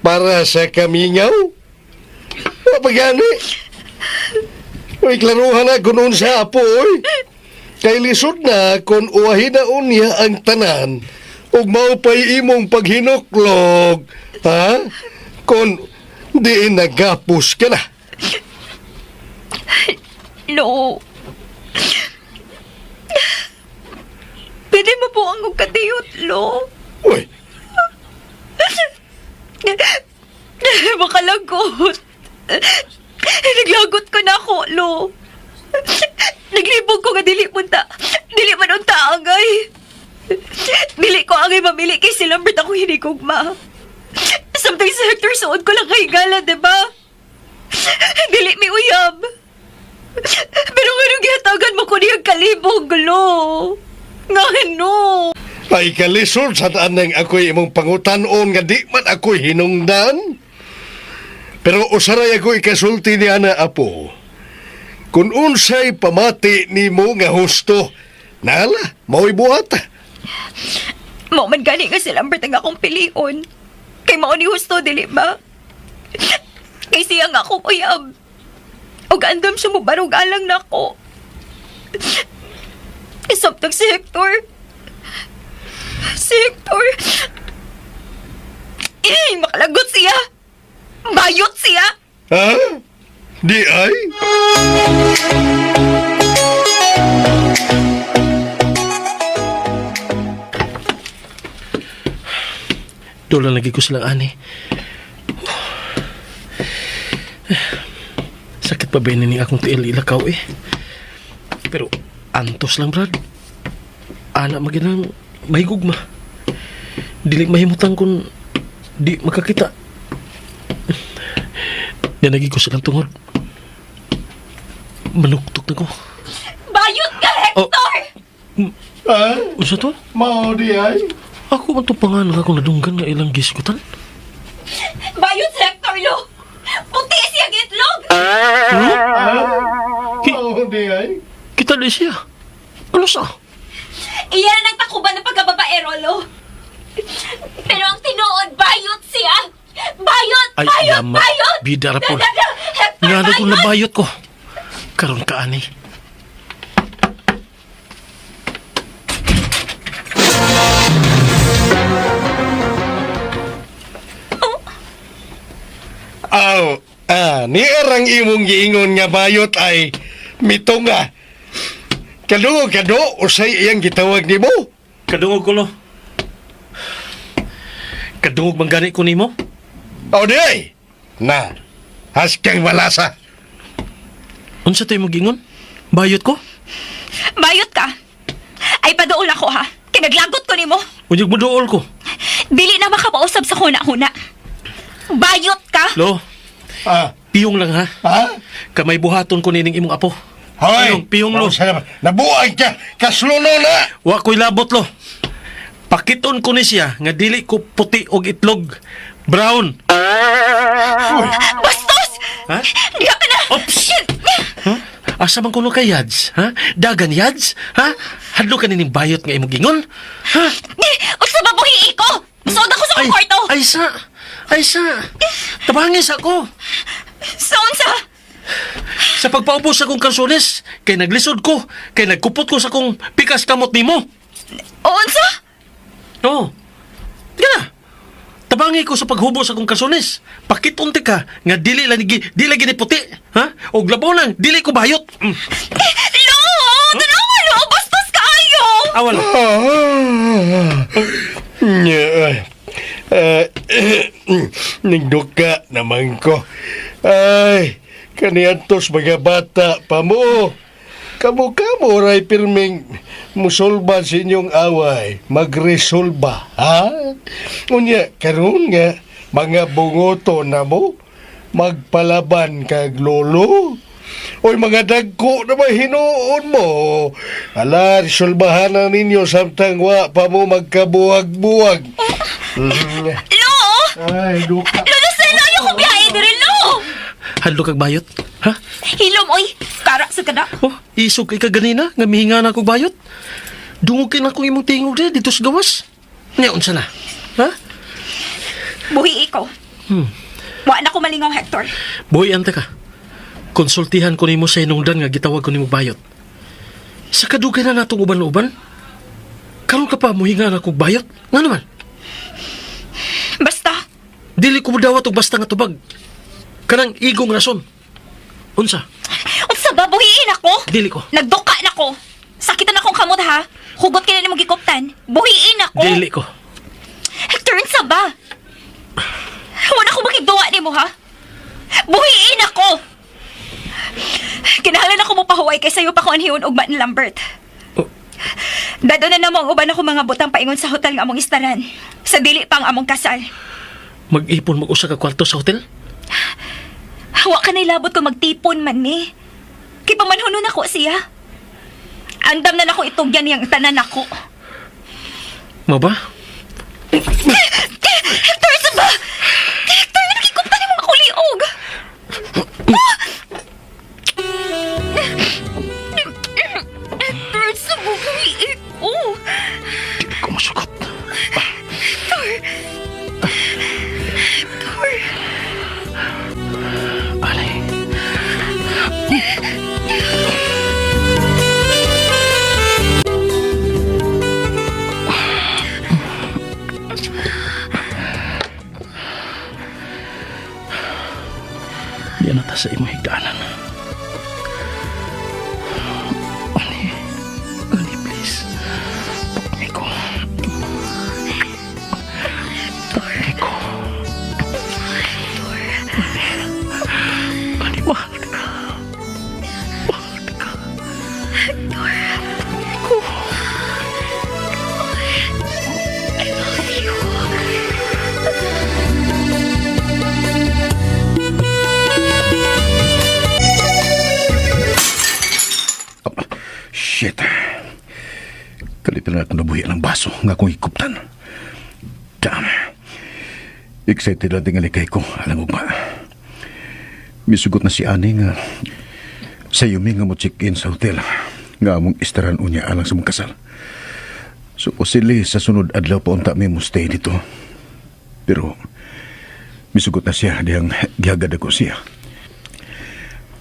Para sa kamingaw. Mapagani. Uy, klaruhan na kung unsa apo, oy. Kay lisod na kung uwahin na unya ang tanan ug mao pa'y imong paghinuklog, ha? Kung diin nagapos ka na. Lo. Pwede mo po ang kadiyot, lo. Uy, Makalagot. Naglagot ko na ako, lo. Naglibog ko nga dili punta. Dili man unta angay. Dili ko angay mamili kay si Lambert ako hinigugma. Samtang si Hector suod ko lang kay gala, di ba? Dili mi uyab. Pero ngano gihatagan mo ko niyang kalibog, lo? Nga ano? Ay kalisod sa tanang ako'y imong pangutanon nga di man ako'y hinungdan. Pero usaray ako ikasulti ni Ana Apo. Kung unsay pamati nimo nga husto, nala, mao'y buhat. Mao man gani nga si Lambert ang akong pilion. Kay mao ni husto, dili ba? Kay siya nga akong uyab. Ug andam siya mo barog alang nako. Isabtag si Hector. Si Hector. Eh, makalagot siya. Bayot siya. Ha? Di ay? Doon lang lagi ko silang ani. Sakit pa ba ni akong tiil ilakaw eh. Pero antos lang, Brad. Ana maginang mahigugma. Dili mahimutang kung di makakita. Nanagi ko silang tungod. Manuktok na ko. Bayot ka, Hector! Ha? Unsa to? Mao di ay? Ako man to pangalan akong nadunggan nga ilang gisgutan. Bayot si Hector, lo! Puti siya itlog! Mao di ay? Kita di siya. Ano sa? Iyan ang takuban ng pagkababae, Rolo. Pero ang tinuod, bayot siya! Bayot! Ay, bayot! yama. Bayot! Bida ra po. Hector, Nga na kung bayot! nabayot ko. Karon ka ani. Aw, ni arang imong giingon nga bayot ay mitunga. Kadungog kado usay iyang gitawag nimo. Kadungog ko lo. Kadungog man gani ko nimo. Aw di ay? Na, haskang malasa. Unsa to imong giingon? Bayot ko? Bayot ka! Ay, paduol ako ha. Kinaglagot ko nimo. Unyag mo duol ko. Dili na makapausap sa huna-huna. Bayot ka! Lo, Ah, piyong lang ha. ha? Kamay buhaton ko nining imong apo. Hoy! Piyong, piyong lo. Nabuang ka! Kasluno na! Wa ko'y labot lo. Pakiton ko ni siya nga dili ko puti og itlog. Brown. Bastos! Ha? Diha ka na! Ops! Ha? Asa man kuno kay Yads? Ha? Dagan Yads? Ha? Hadlo ka nining bayot nga imong gingon? Ha? Unsa ba buhi ko? Suod ako sa Ay, akong kwarto! ay sa. Ay sa. Tabangis ako. Sa unsa? Sa pagpaubos sa akong kalsones, kay naglisod ko, kay nagkupot ko sa akong pikas kamot nimo. O unsa? Oo. Tika na. Tabangi ko sa paghubo sa akong kalsones. Pakitunti ka nga dili lang dili lagi ni puti, ha? Og labaw lang dili ko bayot. Lo! Tanawa, lo! Bastos kaayo! Awal. Ah, nya, ah, nagduka naman ko. Ay, kaniantos mga bata pa mo. Kamo-kamo ray pirming musolba sa inyong away, magresolba, ha? Unya, karon nga, mga bungoto na mo, magpalaban kag lolo. Oy, mga dagko na ba hinuon mo? Ala, resolbahan na ninyo samtang wa pa mo magkabuwag-buwag. Lo! Ay, duka. Lolo, sir, ayaw ko biyahe diri, lo! Hadlo kag bayot, ha? Hilom, oy! Kara sa kada. Oh, isog kay ka ganina nga mihinga na akong bayot. Dungog kay na akong imong tingog diri dito sa gawas. Nya unsa na? Ha? Buhi ikaw. Wa na ko malingaw, Hector. Boy, ante ka. Konsultihan ko nimo sa hinungdan nga gitawag ko nimo bayot. Sa kadugay na natong uban-uban, karon ka pa muhinga na kog bayot. Nga naman, Basta, dili ko dawat og basta nga tubag. Kanang igong rason. Unsa? unsa ba, buhiin ako? Dili ko. Nagduka na ko. Sakitan akong kamot, ha? Hugot ka na nimong gikuptan. Buhiin ako. Dili ko. Hector, unsa ba? Wala ko makigduwa nimo, ha? Buhiin ako! Kinahanglan ako mo pahuway kay sayo pa ko anhiyon ugma ni Lambert. Oh. Dado na namo ang uban ako mga butang paingon sa hotel nga among istaran. Sa dili pa ang among kasal. Mag-ipon mag-usa ka kwarto sa hotel? Wa ka nailabot ko magtipon man ni. Kay pamanhunon ako siya. Andam na nako itugyan niyang tanan ako. Mo ba? Hector, sa ba? Hector, nakikupta ni mga kuliog. Ah! Hector, sa buhay ko. Dili ko masugot. Hector. Hector. Ani. Diyan na ta sa imong higdaanan. Ani, Ani, please. Tukni ko. Tukni ko. Ani, Ani, mahal ka. Mahal ka. Tukni ko. I love you. Shit. Kalitan na akong nabuhi ng baso nga akong hikuptan. Damn. Excited lang tingali kay ko. Alam mo ba? Misugot na si Ani nga sa yumi nga mo check-in sa hotel nga among istaran unya alang sa mong kasal. So posible sa sunod adlaw pa unta mi mo stay dito. Pero misugot na siya dihang gihagad ako siya.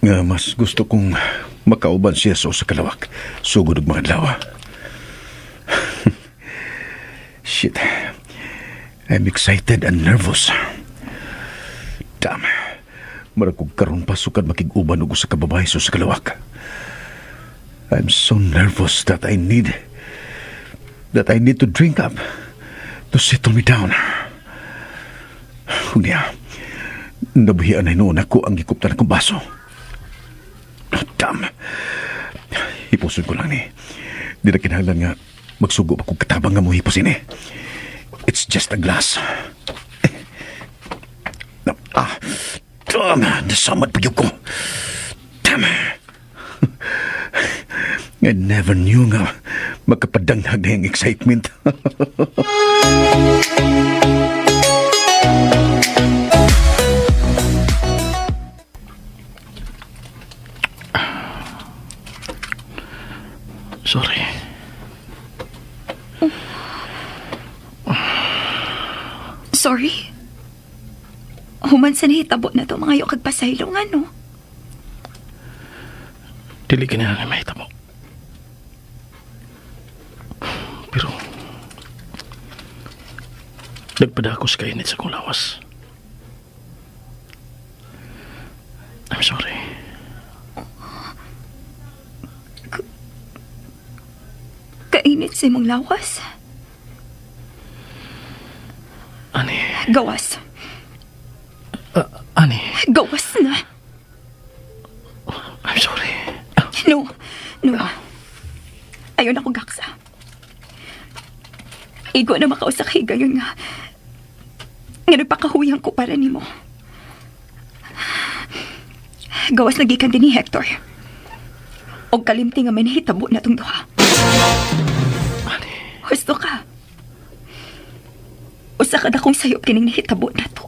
Nga mas gusto kong makauban siya sa usa ka lawak. Sugod og mga adlaw. Shit. I'm excited and nervous. Damn. Murag kog karon pa sukad makig-uban og usa ka babae sa usa ka lawak. I'm so nervous that I need to drink up to settle me down. Unya, nabuhian na hinuon ako ang gikuptan akong baso. Damn. Hipuson ko lang ni. Di na kinahanglan nga magsugo pa kong katabang nga mohipos ini. It's just a glass. Ah, damn. Nasamad pa gyud ko. Damn. I never knew nga magkapadanghag na yung excitement. Sorry. Sorry. Human sa nahitabo na to mga kag pasaylo nga no. Dili kinahanglan mahitabo. Pero Nagpadako sa kainit sa akong lawas. I'm sorry. Kainit sa imong lawas. Ani, Gawas. ani, Gawas na. I'm sorry. No. No. Ayaw na kong gaksa. Igo na makausa kay gayon nga. Nga nagpakahuyang ko para nimo. Gawas na gikan din ni Hector. Og kalimti nga may nahitabo na tong duha. Ani, Husto ka. Usa ka dakong sayop kining nahitabo na to.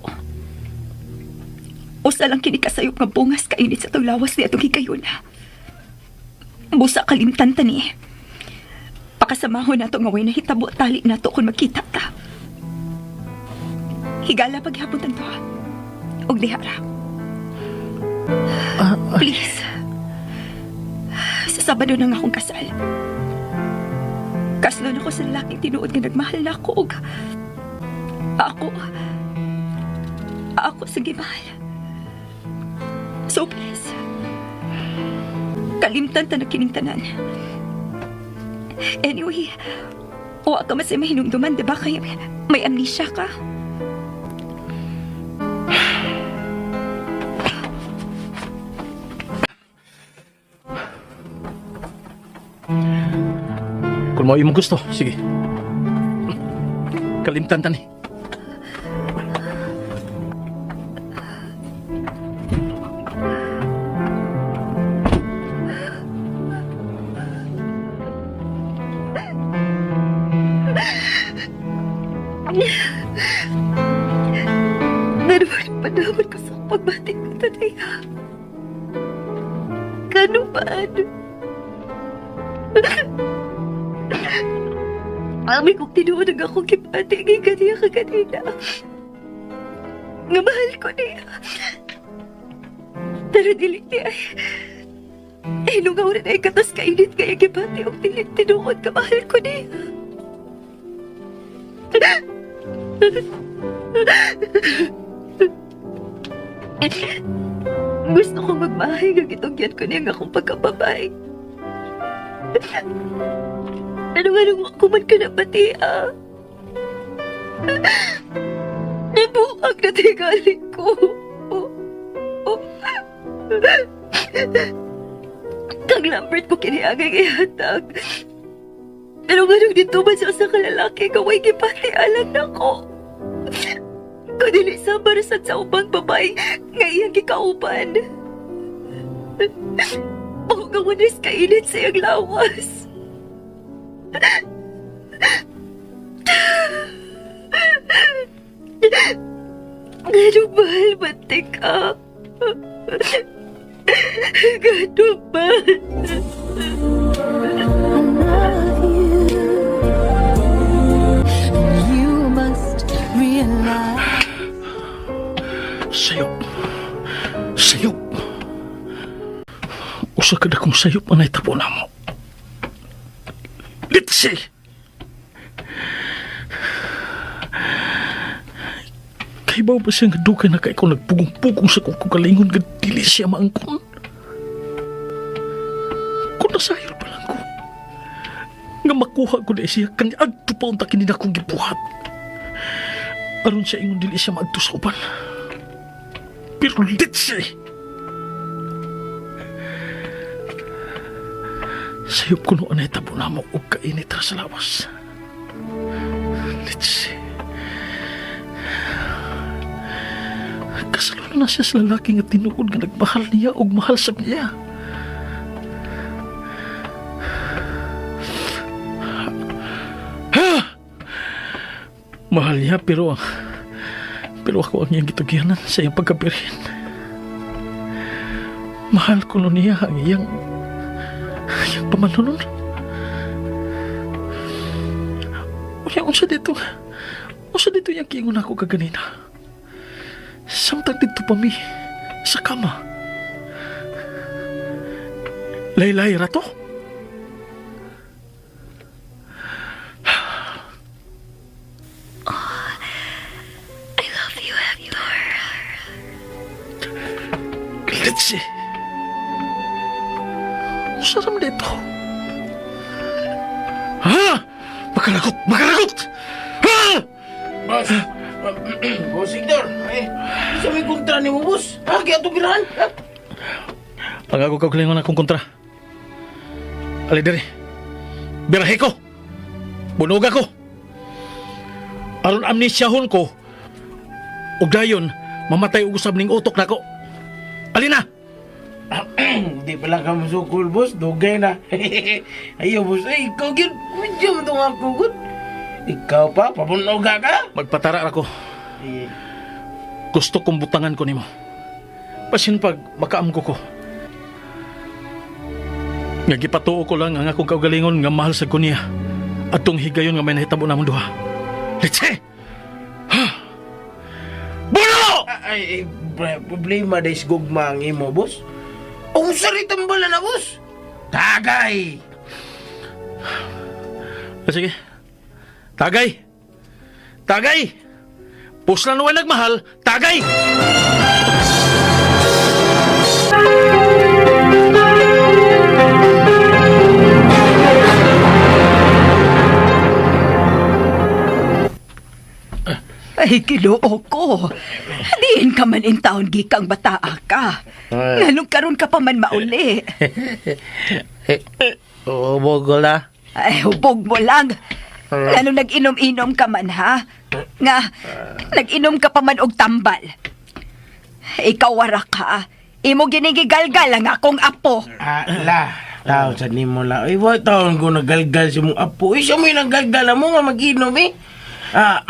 Usa lang kini kasayop nga bungas kainit sa tong lawas ni atong higayuna. Busa kalimtan ta ni. Pakasamahon nato nga way nahitabo tali nato kung magkita ta. Higala paghapon tang duha. Og dihara. Please. Sa Sabado na nga akong kasal. Kaslon ako sa lalaking tinuod nga nagmahal na ako og ako sa gimahal. So please, kalimtan ta na kining tanan. Anyway, wa ka man sa mahinumduman, di ba? Kaya may amnesia ka. Kung mao imong gusto, sige. Kalimtan ta ni. Naman ko sa pagbati ko today. Ganun ba? Ami kong tinuod ang akong gibati ngay kaniya kaganina. Nga mahal ko niya. Pero dili niya ay... Ay, nungaw rin ay katas kainit kaya gibati og dili tinuod ka mahal ko niya. Gusto kong magmahay nga gitugyan ko niya nga akong pagkababae. Ano nga nung ako man ka napati, ah? Nabuang na tingali ko. Oh. Kang Lambert ko kiniagay ihatag. Pero nga nung dito man siya sa kalalaki, gaway gipati alam na ko. Kung dili sa barasan sa ubang babae, nga iyang gikauban. Mahugawanis kainit sa iyang lawas. Ganun mahal man ka. Ganun mahal. You must realize. Sayop. Sayop. Usa ka dakong sayop ang nahitabo namo. Litsi! Kay ba ba siya nga dugay na kay ko nagpugong-pugong sa kong kagalingon nga dili siya maangkon? Kung nasayod pa lang ko, nga makuha ko na siya, kaniadto pa unta kini na akong gibuhat. Aron siya ingon dili siya maadto sa uban. Pero litsi! Sayop ko noon ay tabo na mo og kainit ra sa lawas. Litsi. Kasalo na siya sa lalaki nga tinuod nga nagmahal niya og mahal sa niya. Ha! Mahal niya pero ako ang iyang gitugyanan sa iyang pagkabirhin. Mahal ko no niya ang iyang pamanunon. Unya, unsa dito? Unsa dito yung kiingon ako kaganina? Samtang dito pa mi sa kama. Laylay ra to? Oh, Sarap dito. Ha? Makaragot! Makaragot! Ha? Boss! Boss Victor! Eh, sa may kontra ni mo, boss? Ha? Kaya ito girahan? Ha? Pag-ako kaugalingon akong kontra. Ali diri. Birahe ko. Bunuga ko. Aron amnesyahon ko. Ug dayon mamatay og usab ning utok nako. Alina! Hindi pala ka masukol, boss. Dugay na. Ayaw, boss. Ay, ikaw gyud. Medyo mo itong ako, gud. Ikaw pa, papunoga ka? Magpatara ako. Eh, Gusto kong butangan ko nimo. Pasin pag makaamgo ko. Nga gipatuo ko lang ang akong kaugalingon nga mahal sa niya. Atong higayon nga may nahitabo namong duha. Litse! Ha! Buno! Ay, ay, problema dahil sa gugma ang imo, boss. Ang saritang bala na, boss. Tagay! Ah, sige. Tagay! Tagay! Puslan way nagmahal, tagay! Ay, Ginoo ko. Diin ka man in taon gikang bataa ka. Nganong karon ka pa man mauli. Ubog ko la. Ay, hubog mo lang. Lalo nag-inom-inom ka man, ha? Nga, nag-inom ka pa man og tambal. Ikaw wara ka. Imo ginigigalgal ang akong apo. Ah, la. Tao sa nimo la. Ay, wa taon ko nagalgal sa mong apo. Ay, siya mo'y nagalgal mo nga mag-inom eh. Ah,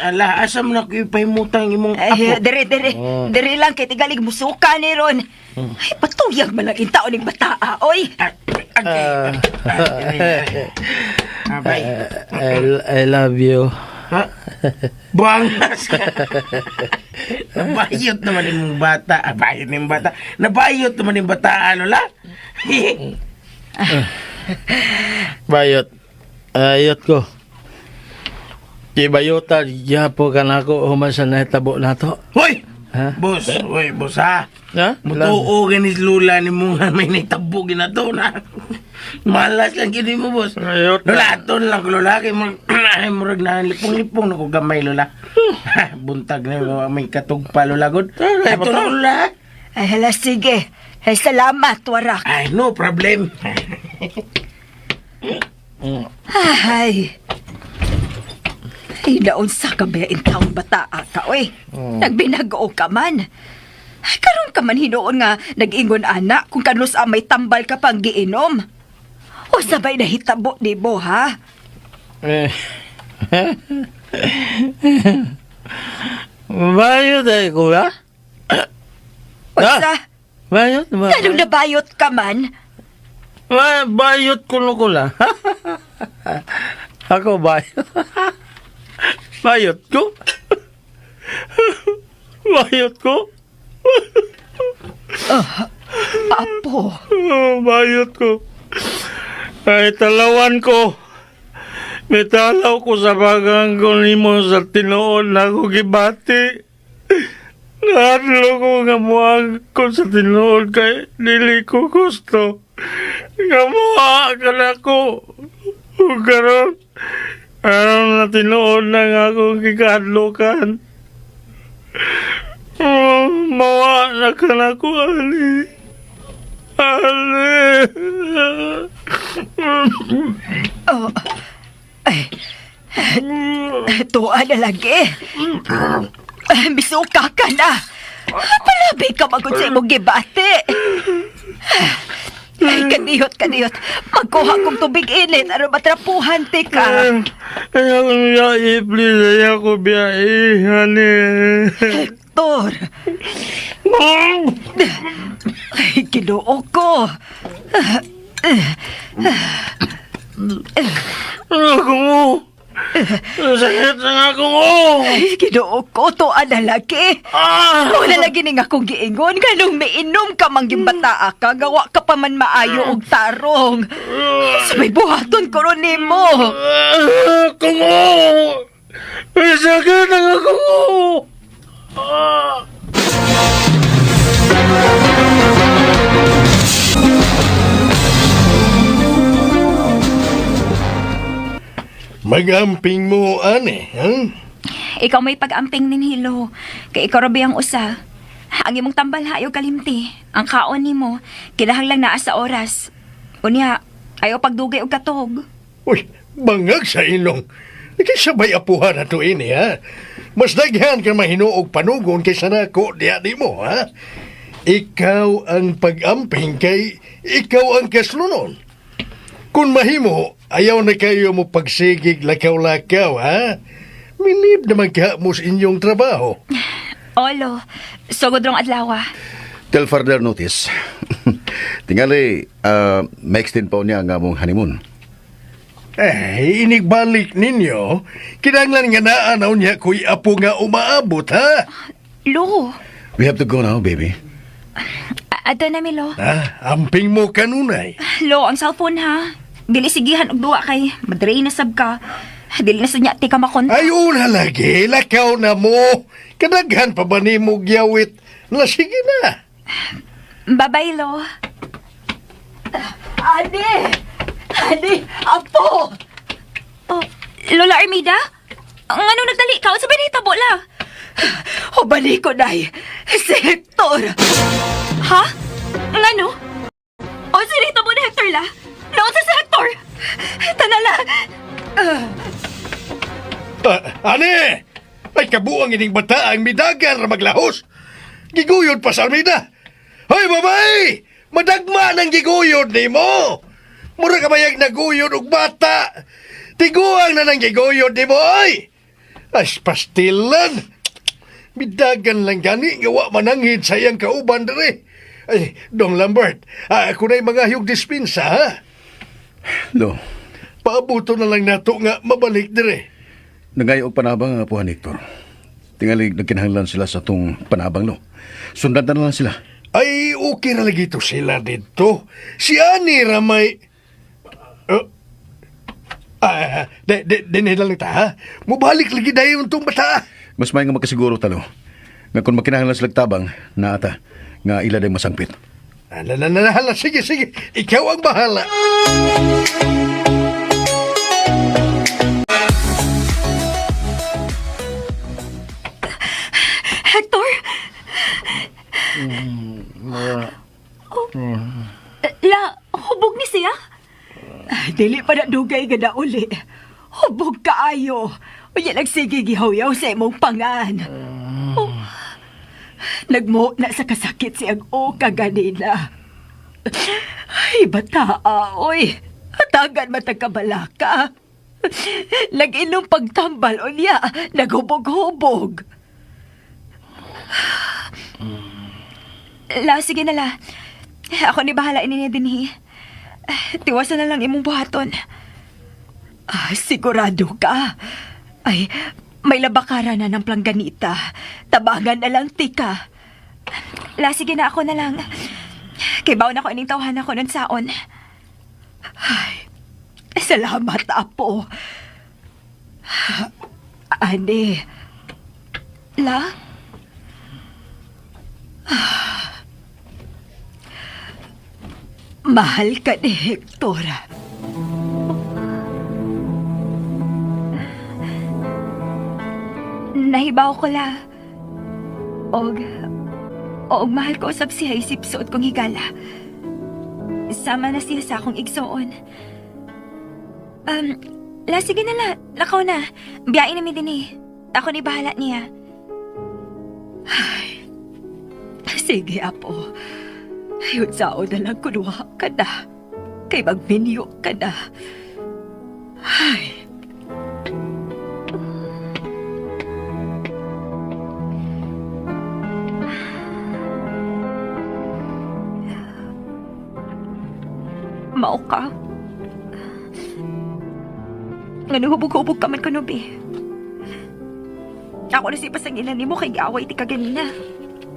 ala, asa mo na ko ipahimutang imong apo? Ay, dere, dere. Dere lang kay tigalig musuka ni ron. Ay, patuyag man lang in taon ning bataa, oy. Ah, okay. Ah, ay, ay. Ah, bye. I love you. Ha? Buangas ka. Nabayot naman yung bata. Ah, bayot na yung bata. Nabayot naman yung bata, ano la? Bayot. Ayot ko. Gibayota, gihapo ka na ako human sa nahitabo na to. Hoy! Ha? Boss, hoy, boss ha. Ha? Mutuo ganis lula ni mo nga may nitabo ginato na. Malas lang gini mo, boss. Ayot Lola, aton lang ko, lola. Kay murag, ay, murag na, lipong-lipong na ko gamay, lola. Buntag na, may katugpa, lola, god. Ay, Aton lang, lola. Ay, hala, sige. Ay, salamat, warak. Ay, no problem. Ay. Ay, naunsa ka ba in taong bataa ka, oy. Nagbinagoo ka man. Ay, karon ka man hinuon nga nag-ingon ana kung kanus may tambal ka pang giinom. O sabay nahitabo ni mo, ha? Eh. Bayot ay ko la? O sa, Bayot ba? anong nabayot ka man? Bayot ko no ko la. Ako bayot. Bayot ko? Bayot ko? Apo, Oh, bayot ko. Ay, talawan ko. Mitalaw ko sa bagang ko nimo sa tinuod na ako gibati. Naadlo ko nga muag ko sa tinuod kay dili ko gusto. Nga muha ka na ko. Ug karon, aron na tinuod na nga akong gikadlokan. Oh, mawa na ka na ko, Ali. Ali. ay, tuwa na lagi. Ay, Misuka ka na. Palabi ka magod sa imong gibati. Ay, kaniyot, kaniyot. Magkuha kong tubig init aron matrapuhan ti ka. Ayaw ko biyahe, please. Ayaw ko biyahe, honey. Hector! Ay, ginoo ko. Ako mo. Sakit na ako mo. Ay, ginoo ko, tuwa na lagi. Ah! Wala lagi ning akong giingon. Ganong miinom ka mang bataa ka, gawa ka pa man maayo og tarong. Sa may buhaton ko ron nimo. Ako mo. Sakit na ako mo. Ah! Magamping mo, ane, ha? Ikaw may pag-amping nin hilo. Kay ikaw rabi ang usa. Ang imong tambal hayo kalimti. Ang kaon nimo kinahanglan naa sa oras. Unya, ayaw pagdugay og katog. Uy, bangag sa ilong. Kaysa may apuhan na to ini, ha? Mas daghan ka mahinuog panugon kaysa nako diya di mo, ha? Ikaw ang pag-amping kay ikaw ang kaslunon. Kung mahimo, ayaw na kayo mo pagsigig lakaw-lakaw, ha? Milib naman ka mo sa inyong trabaho. Olo, sugod rong adlaw. Till further notice. Tingali, ma-extend pa niya ang among honeymoon. Eh, inigbalik ninyo, kinanglan nga naanaw niya kuy apo nga umaabot, ha? Lo, We have to go now, baby. ato na mi lo. Ha? Amping mo kanunay. Lo, ang cellphone ha. Dili sigihan og duwa kay madre na sab ka. Dili na sa niya ti ka makontak. Ay, una lagi, lakaw na mo. Kadaghan pa ba ni mo gyawit? La, sige na. Bye-bye, lo. Ani! Ani! Apo! Oh, Lola Armida? Ang ano nagdali ka? Unsa ba nahitabo la? Hubali ko, Nay! Si Hector! Ha? Ang ano? Unsa nahitabo ni Hector la? Naunsa si Hector? Tanala. Ah, ane! Ay, kabuang ining bata ang midagan ra maglahos. Giguyod pa sa Armida. Hoy, babay! Madagma ng giguyod ni mo! Mura ka bayag naguyod og bata! Tiguang na ng giguyod ni mo, oy! As pastilan! Midagan lang gani nga wa mananghid sa iyang kauban dere. Ay, Dong Lambert, ako na'y mga hiyog dispensa, ha? Lo, Paabuto na lang nato nga mabalik dire. nangayo og panabang ang apuhan, Hector. Tingali, nagkinahanglan sila sa tong panabang, lo. Sundan na lang sila. Ay, okay na lagi to sila dito. Si Ani ramay... De, de, de, lang ta, ha? Mubalik lagi dayon tong bata. Mas may nga makasiguro talo. Nga kung makinahanglan sila tabang, naata, nga ila day masangpit. Ala, ala, ala, ala, sige, sige. Ikaw ang bahala. Hector? Oh. La, hubog ni siya? Ay, dili pa na dugay nga nauli. Hubog kaayo. Unya nagsige gihaw-yaw sa imong pangan. Oh. Nagmo na sa kasakit siyang oka ganina. Ay, bata, oy. Hatagan matagkabalaka. Nag-inom pagtambal, unya. Naghubog-hubog. La, sige na la. Ako ni bahala ini niya dinhi. Tiwasan na lang imong buhaton. Ah, sigurado ka. Ay, may labakara na ng plangganita. Tabangan na lang, tika. La, sige na ako na lang. Kay baon ako ining tawhan ako nun saon. Ay, salamat, Apo. Ani, La? mahal ka ni Hector. Nahibaw ko la. Og, og mahal ko usab siya isip suot kong higala. Sama na siya sa akong igsoon. La, sige na la. Lakaw na. Biyain na mi din eh. Ako ni bahala niya. Sige, Apo. Ayun, sao na lang kunuha ka na. Kay magminyo ka na. Ay, Mao ka. Nga hubog-hubog ka man kuno, be. Ako na si pasangilan nimo kay giaway ti ka ganina.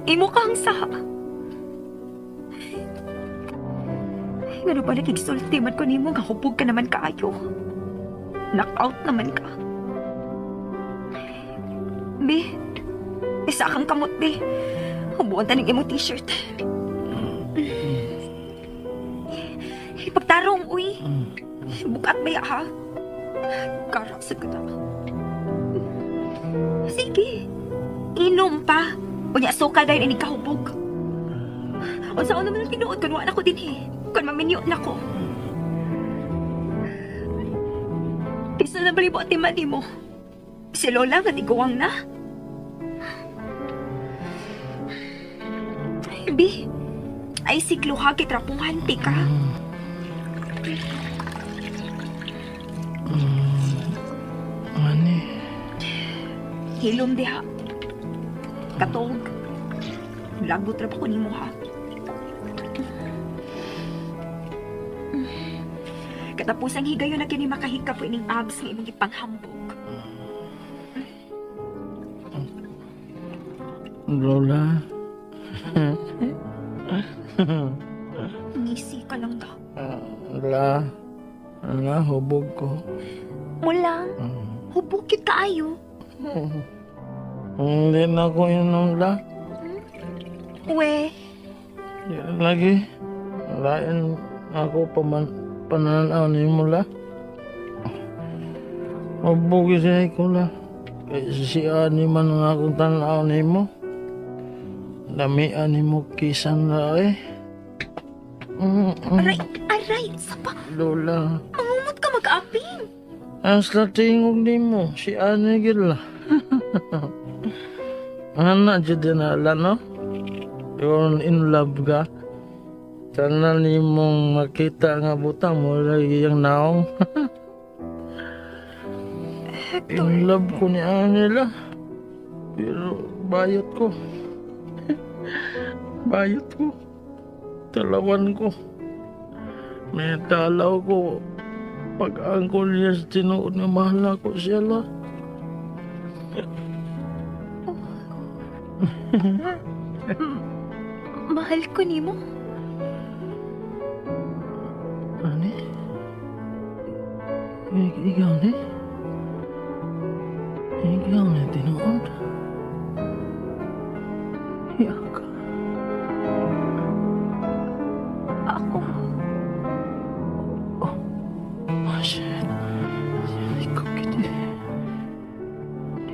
Imo ka ang saha. Ngano ba nakigsulti man ko nimo nga hubog ka naman kaayo. Knockout naman ka. Be, isa kang kamot, be. Hubuan taning imong t-shirt. Pagtarong, uy. Bukat ba ya, ha? Kara sa ka na. Sige. Inom pa. Unya suka dahil ini kahubog. Unsa naman ang tinuod kun wa na ko dinhi. Kun maminyo na ko. Kinsa na bali mo atiman nimo? Si Lola nga tiguang na. Ay, Bi. Ay sikluha kay trapong hanti ka. Mani. Hilom diha. Katog. Lagot ra pa ko nimo ha. Katapos ang higayon na kini makahika po ining abs nga imong gipanghambog. Lola. Ngisi ka lang da. La. La, hubog ko. Mulang, hubog gyud kaayo. Hindi na ko inom, La. We, Di lagi. Lain ako paman pananaw ni mo, La. Hubog siya ko, La. Kay siya ni man ang akong tanaw ni mo. Lamian ni mo kisan la eh. Aray, aray, sapa, Lola. mangumot ka mag-aping. Ang sa tingog ni mo, si Ane gyud la. Ana jud na la no? You're in love ka. Tanan ni mong makita nga butang mo lagi yang naong. Hector, In love ko ni Ane la. Pero bayot ko. Bayot ko. Talawan ko. May talaw ko. Pag angkol niya sa tinuod nga mahal na ko siya la. Mahal ko nimo. Ani? Ikaw ni? Ikaw ni tinuod? Iyak ka. Ako. Oh, shit. Ikaw kiti.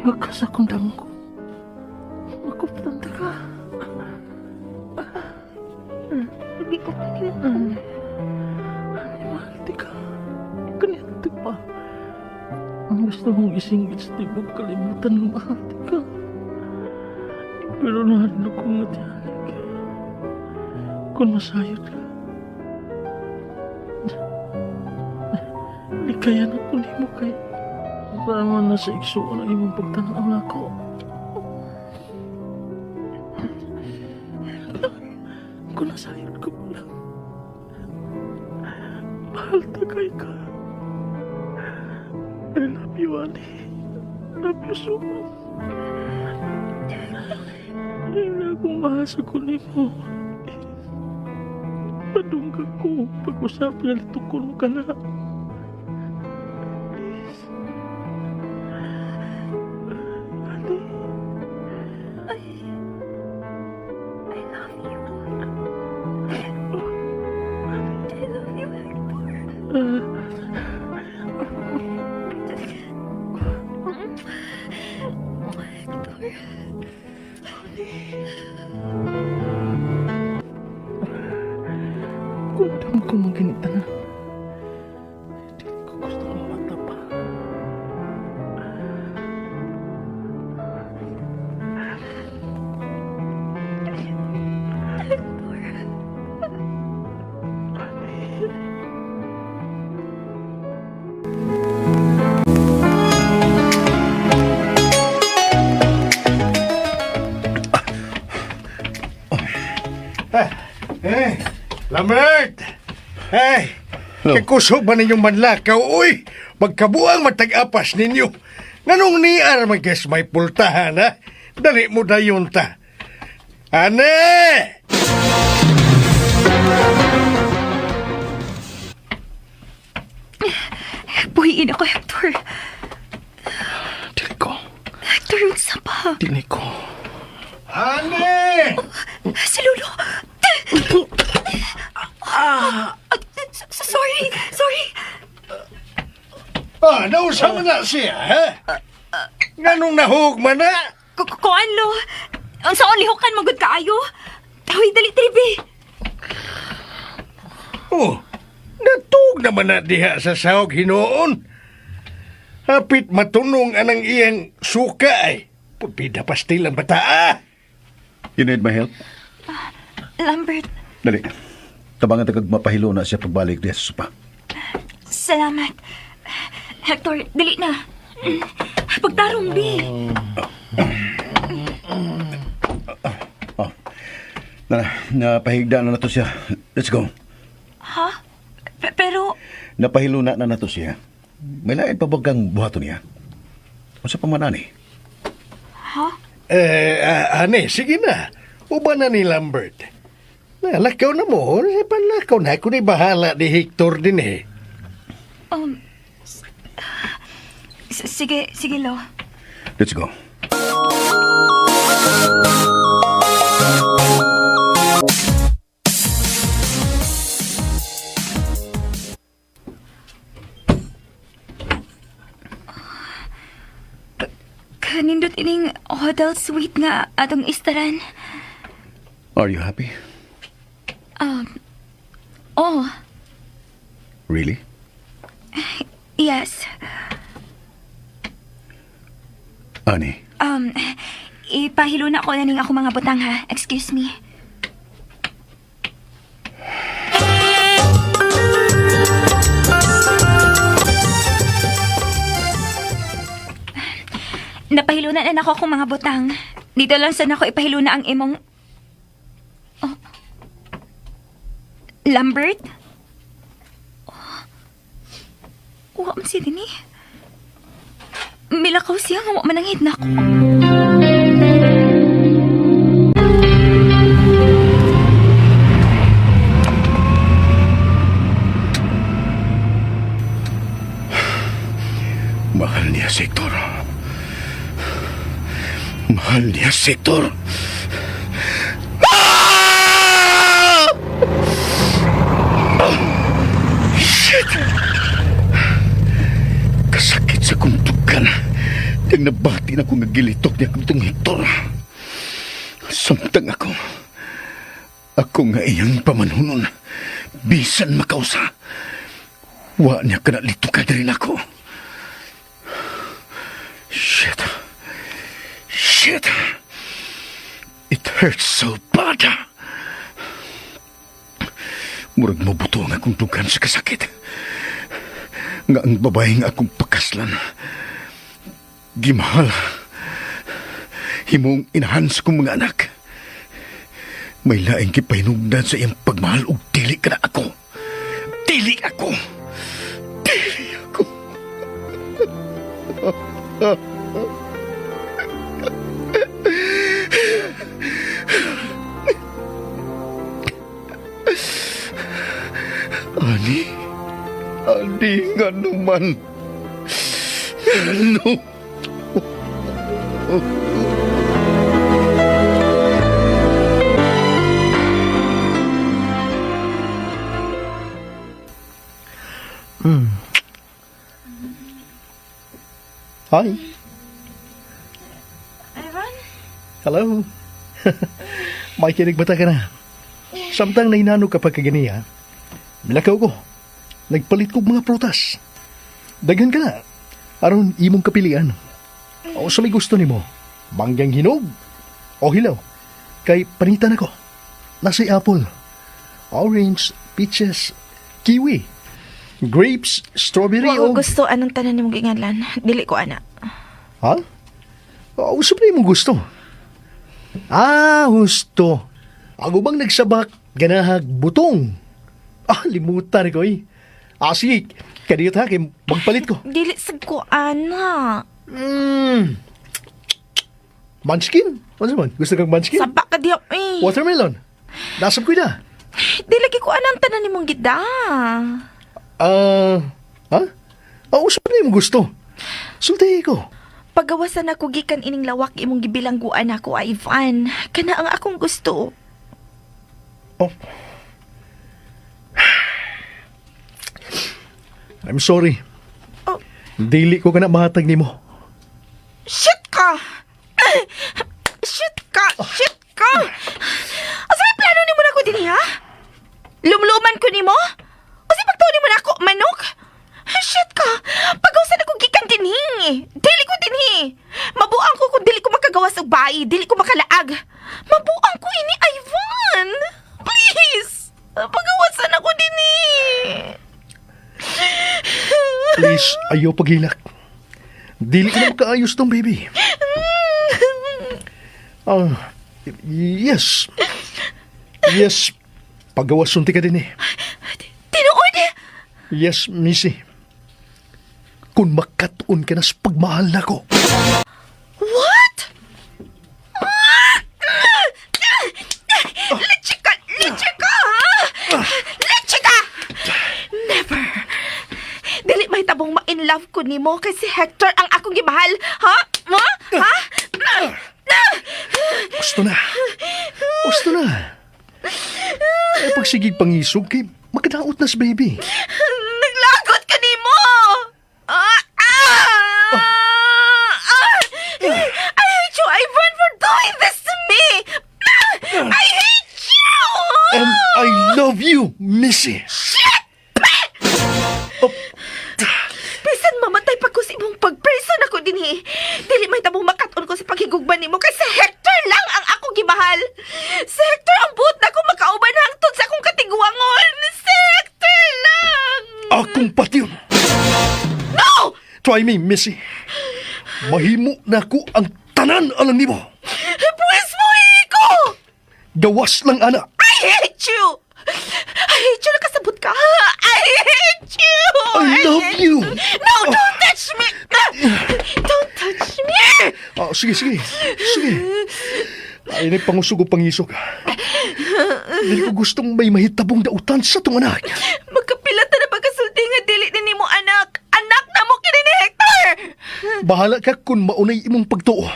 Iyak ka sa akong dangko. Makuptanta ka. Hindi ko pa nimo. Ani, mahal di ka. Ganito pa. Ang gusto mong isingit sa tibok kalimutan ng mahal di ka. Pero nahadlok ko nga tiyanig. Kung masayod ka. Di kaya na ko nimo kay sama na sa igsuon ang imong pagtanaw na ako. Kung nasayod ka pala. Mahal ta kay ka. I love you, Ani. I love you so much. Hindi na akong maasa ko nimo. Padungga ko. Pag-usap na nito ko ka na. Please. Ani. I love you. I love you, Hector. Hector. Kung ko maginita na. Hindi ko gusto mamata pa. Eh, Lambert! Eh, kakusog ba ninyong manlakaw? Uy, magkabuang matag-apas ninyo. Nganong niar magkes may pultahan, ha? Dali mo dayon ta. Ane! Buhiin ako, Hector. Dili ko. Hector, unsa pa? Dili ko. Ane! Si Lolo. Ah! Sorry, sorry. Ane! Nausa man na siya, ha? Nganong nahug man na? Kuan lo. Unsa on lihukan magud kaayo? Hoy, dali tribi. Oh, natug naman na diha sa sahog hinuon. Hapit matunong anang iyang suka ay. Pupida pastil ang bata, ah. You need my help? Lambert, Dali. Tabangan ta kag mapahilo na siya pagbalik diya sa sopa. salamat. Hector, dali na. Pagtarong, bi. Oh. Na, napahigda na nato siya. Let's go. Ha? Pero, Napahilo na na nato siya. May lain pa ba kang buhaton niya? Unsa pa man ani? Ha? Eh, ane, sige na. Uban na ni Lambert. Na, lakaw na mo. Sa panlakaw na. Ako na'y bahala ni Hector din eh. Sige, sige, lo. Let's go. Kanindot ining hotel suite nga atong istaran. Are you happy? Oh, Really? Yes. Ani, Ipahilo na ko na ning ako mga butang ha. Excuse me. Napahilo na na ako akong mga butang. Dito lang sana ako ipahilo na ang imong... Oh. Lambert? Oh. Wa man siya dinhi. Milakaw siya nga wa man ang na ako. Mahal niya si Hector. Mahal niya si Hector. Ah! Oh, shit! Kasakit sa kong dugan. Yang nabati na kong nagilitok niya itong Hector. Samtang ako. Ako nga iyang pamanhunon. Bisan makausa. Wa niya ka na ka rin ako. Shit. Shit. It hurts so bad. Murag mabuto ang akong dugan sa kasakit. Nga ang babae nga akong pakaslan. Gimahal. Himong inahan sa kong mga anak. May laing kipahinugdan sa iyang pagmahal og dili ka na ako. Dili ako. Dili ako. Ani, ani nga naman. Ano? Hi. Ivan? Hello. May kinig bata ka na. Samtang nahinano kapag kaganiya, milakaw ko. Nagpalit kog mga prutas. Daghan ka na. Aron imong kapilian. O sa may gusto nimo, manggang hinog o hilaw. Kay panitan ako. Nasa apple, orange, peaches, kiwi, grapes, strawberry Wa ko o... gusto anong tanan nimong ginganlan. Dili ko ana. Ha? O, usap na imong gusto. Ah, husto. Ang ubang nagsabak, ganahag butong. Ah, limutan ko eh. Ah, sige, kaniyot ha, kay magpalit ko. Dili sad ko ana. Munchkin? Ano man? Gusto kang munchkin? Sabak ka diha eh. Watermelon? Nasab ko na. Di lagi ko anang tanan nimong gida. Ah, ha? Ah, usap na imong gusto. Sulti ko. Pagawasan ako gikan ining lawak imong gibilangguan ako, Ivan. Kana ang akong gusto. Oh. I'm sorry. Oh. Dili ko kana mahatag nimo. Shit ka! Shit ka! Shit ka! Asa may plano nimo nako dinhi, ha? Lumluman ko nimo? Unsay pagtuo nimo nako, manok? Shit ka! Pagawsa na ko gikan dinhi. Dili ko dinhi. Mabuang ko kung dili ko makagawas og bayi, dili ko makalaag. Mabuang ko ini, Ivan. Please! Pagawasan ako dinhi. Please, ayaw paghilak. Dili ka na makaayos tong baby. Ah, yes. Yes, pagawason ti ka dinhi. Tinuod? Yes, Missy. Kung makatuon ka na sa pagmahal nako. What? Leche ka! Leche ka, ha? Leche ka! Never! Dili mahitabong ma-in love ko nimo kay si Hector ang akong gimahal. Ha? Ha? Ha? Gusto na. Gusto na. Eh, pagsigig pangisog kay makadaot na si baby. Naglagot ka nimo! Ah! Ah! Ah! I hate you, Ivan, for doing this to me! I hate you! And I love you, Missy. Shit! Oh. Bisan mamatay pa ko sa imong pagpreso nako dinhi. Dili mahitabong makat-on ko sa paghigugma nimo kay si Hector lang ang akong gimahal. Si Hector ang buot nako makauban hangtod sa akong katiguangon. Si Hector lang. Akong patyon. No! Try me, Missy. Mahimo nako ang tanan alang nimo. Pwes mo ko! Gawas lang, ana. I hate you! I hate you! Nakasabot ka! I hate you! I love hate you. No, don't touch me! Don't touch me! Ah, sige, sige. Sige. Ay, nagpangusog og pangisog. Dili ko gustong may mahitabong dautan sa atong anak. Magkapila ta na pagkasulti nga dili ni nimo anak. Anak namo kini ni Hector! Bahala ka kung maunay imong pagtuo.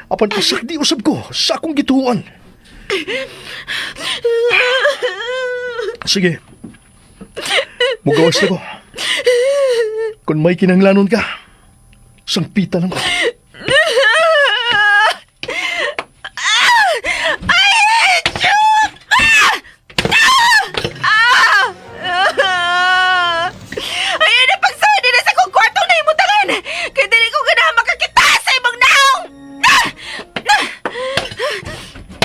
Apan pasakdi usab ko sa akong gituoan. Sige. Mugawas na ko. Kung may kinanglanon ka, sangpita lang ko. I hate you! Ah! Ah! Ah! Ayaw na pagsawa din sa akong kwartong nahimutangan! Kaya dili ko ganahan makakita sa imong naong! Ah! Ah!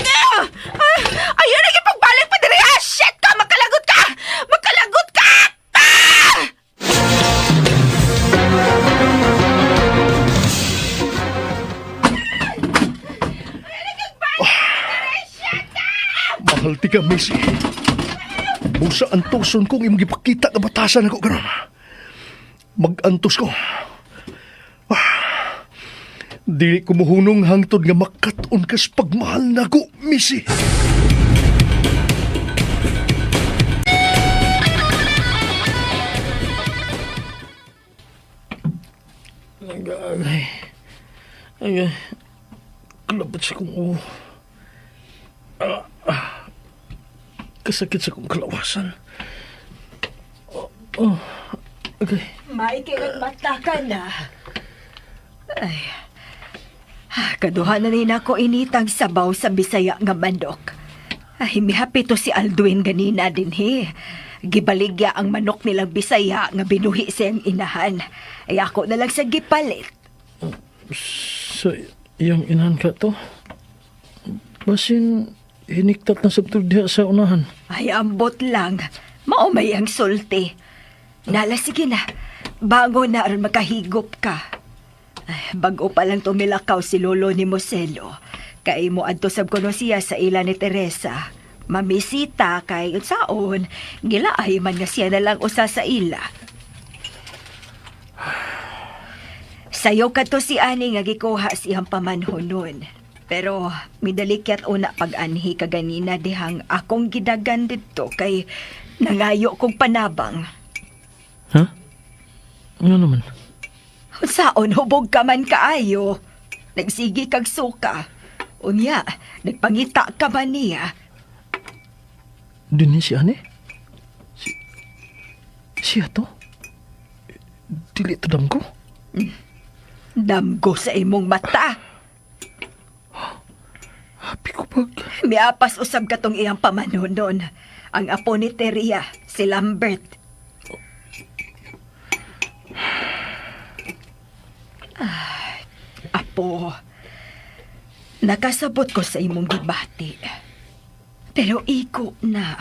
Ah! Ah! Ayaw na ipagbalik pa diri! Ah, shit ka! Makalagot ka! Makalagot ka! Ah! Mahal ti ka, Missy. Busa antoson kong imong gipakita nga batasan ako karon. Mag-antos ko. Ah, dili ko muhunong hangtod nga makat-on kas pagmahal nako, Missy. Ay, ay, ay. Kalabot sa kong ulo. Ah, ah. Kasakit sa kong kalawasan. Oh, oh. Okay. Mike, mata ka na. Ay, kaduha na ni nako initang sabaw sa Bisaya nga manok. Ay, mihapito si Aldwin ganina dinhi. Gibaligya ang manok nilang Bisaya nga binuhi siyang inahan. Ay, ako na lang sa gipalit. Sa iyang inahan ka to? Basin, hiniktat na sabtog diha sa unahan. Ay, ambot lang. Maumay ang sulti. Nala, sige na. Bago na aron makahigop ka. Ay, bago pa lang tumilakaw si lolo ni Moselo. Kay mo adto sab kuno siya sa ila ni Teresa. Mamisita kay unsaon, gilaay man nga siya na lang usa sa ila. Sayo kadto si ani nga gikuha siyang pamanhonon. Pero midalikyat una pag-anhi kaganina dihang akong gidagan didto kay nangayo kong panabang. Ha? Ano naman? Unsaon hubog ka man kaayo. Nagsigi kag suka. Unya, nagpangita ka man niya. Dinhi si Ane? Si, siya to? Dili to damgo. Damgo sa imong mata. Happy ko pag... Miapas usab katong iyang pamanunon. Ang apo ni Teria, si Lambert. Ay, apo, nakasabot ko sa imong gibati. Pero iko na.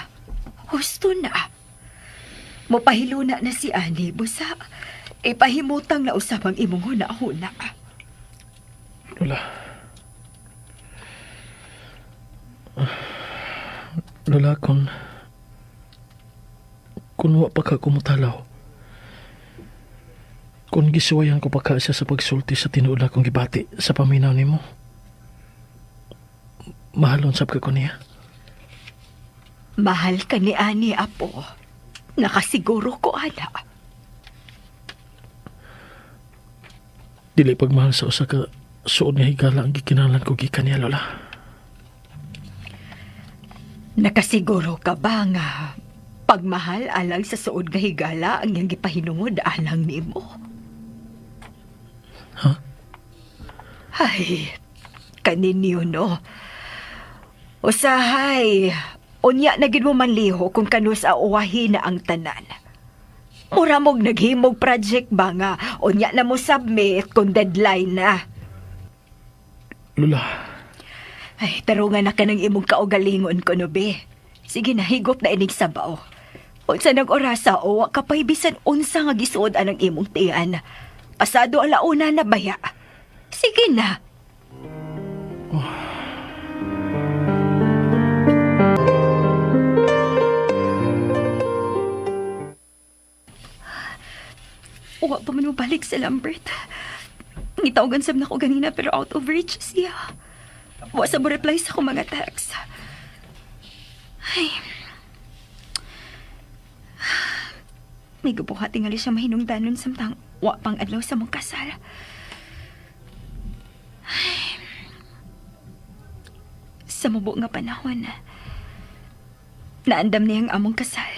Husto na. Mopahiluna na si Ani, busa. Ipahimutang na usab ang imong huna-huna. Lola. Lola, kung wa pa ka kumutalaw, kung gisuwayan ko pa ka siya sa pagsulti sa tinuod na kong gibati sa paminaw nimo, mahalon sab ka ko niya. Mahal ka ni Ani, apo. Nakasiguro ko, ana. Dili pagmahal sa usa ka suod nga higala ang gikinalan ko gikan niya, Lola. Nakasiguro ka ba nga pagmahal alang sa suod nga higala ang iyang gipahinungod alang nimo? Ha? Ay, kaninyo no. Usahay, unya na gid mo manliho kung kanus uwahi na ang tanan. Mura mog naghimog project ba nga unya na mo submit kung deadline na. Lola, Ay, tarungan na ka ng imong kaugalingon ko, no, be. Sige na, higop na inig sabaw. Unsa nag orasa o, wa ka pa'y bisan unsa nga gisuod anang imong tiyan. Pasado alauna na baya. Sige na. Wa pa man mobalik si Lambert. Ngitawagan sab nako ganina pero out of reach siya. Wa sa mo reply sa akong mga text. Ay. May gubuhat tingali siya mahinungdanon samtang wa pang adlaw sa mong kasal. Ay. Sa mubo nga panahon, naandam niyang among kasal.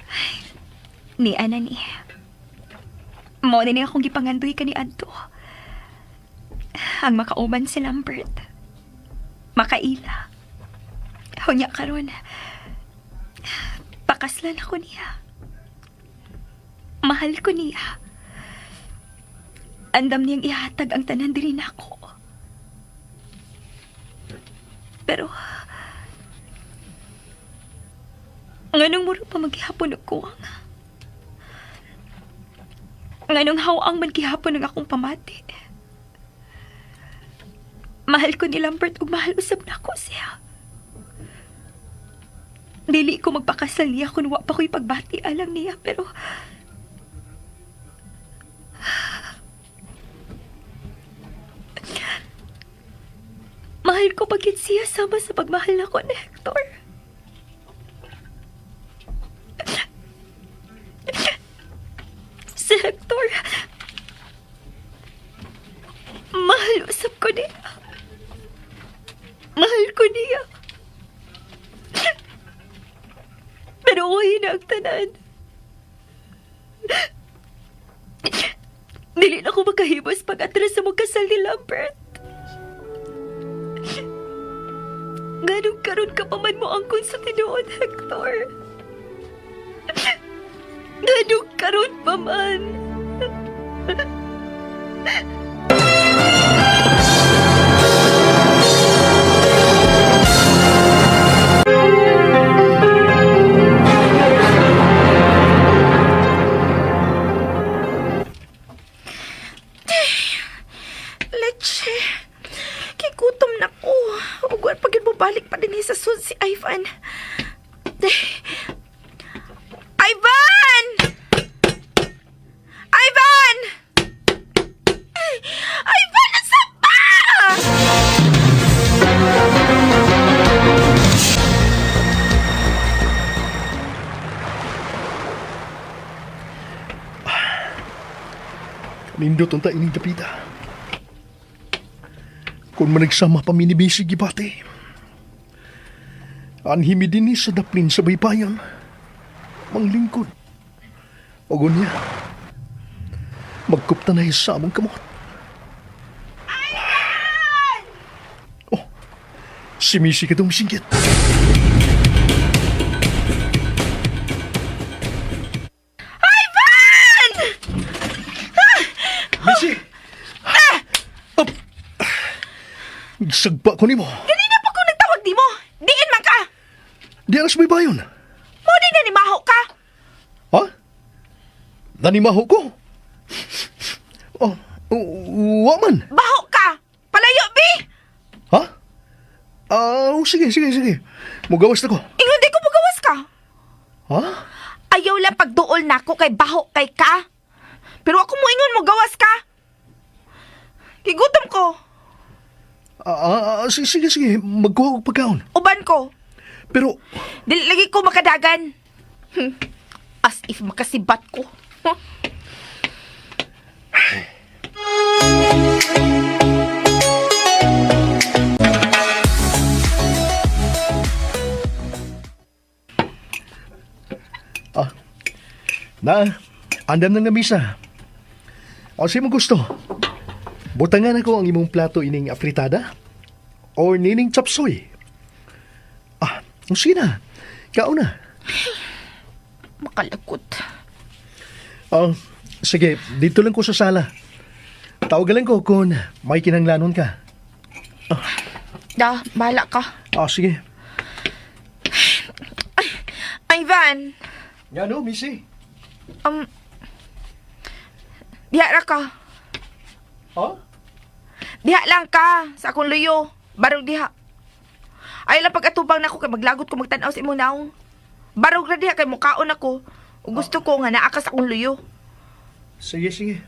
Ay, ni ana ni. Mao ni akong gipangandoy kani adto. Ang makauban si Lambert. Makaila. Unya karon. Pakaslan ako niya. Mahal ko niya. Andam niyang ihatag ang tanan diri nako. Pero nganong muro pa maghihapon og kuwang? Nganong hawang man gihapon ang akong pamati? Mahal ko ni Lambert ug mahal usab nako siya. Dili ko magpakasal niya kung wa pa ko'y pagbati alang niya, pero mahal ko pagit siya sama sa pagmahal nako ni Hector. Si Hector, mahal usab ko niya. Mahal ko niya. Pero uwi na ang tanan. Dili na ko makahibos pag-atras sa magkasal ni Lambert. Nganong karon ka pa man mo angkon sa tinuod, Hector? Nganong karon pa man? Leche. Kay gutom na ko. Ug wa pa gyud mobalik pa dinhi sa sud si Ivan. Ivan! Ivan! Ivan, asa pa? Nindot unta ining dapita. Kung managsama pa mi ni Bisi gibati. Anhimi dinhi sa daplin sa baybayon. Manglingkod. O gunya. Magkupta na sa among kamot. Oh, si Missy ka singgit. Ivan! Missy! Ah! Up! Sagpa ko nimo. Ganina pa ko nagtawag di mo. Diin man ka. Di alas may bayon. Mo di na ni maho ka. Ha? Nanimaho ko? Oh, wa man. Baho ka. Palayo, bi. Ha? Ah, oh, sige, sige, sige. Mugawas na ko. Ingon di ko mugawas ka. Ha? Ayaw lang pagduol nako kay baho kay ka. Pero ako mo ingon mo gawas ka. Gigutom ko. Ah, ah, sige, sige, sige. Magkuha og pagkaon. Uban ko. Pero, Dili lagi ko makadagan. As if makasibat ko. Huh? ah, na, andam ng lamisa. O, sino mo gusto? Butangan ako ang imong plato ining afritada or nining chapsoy. Ah, sige na. Kaon na. Makalagot. Oh, sige, dito lang ko sa sala. Tawagan lang ko kung may kinanglanon ka. Da, bahala ka. Ah, sige. Ivan, Nga no, Missy. diha ra ka. Ha? Diha lang ka sa akong luyo. Barog diha. Ay lang pag-atubang nako kay maglagot ko magtan-aw sa imong naong. Barog ra diha kay mukaon ako. Ug gusto ko nga naa ka sa akong luyo. Sige, sige.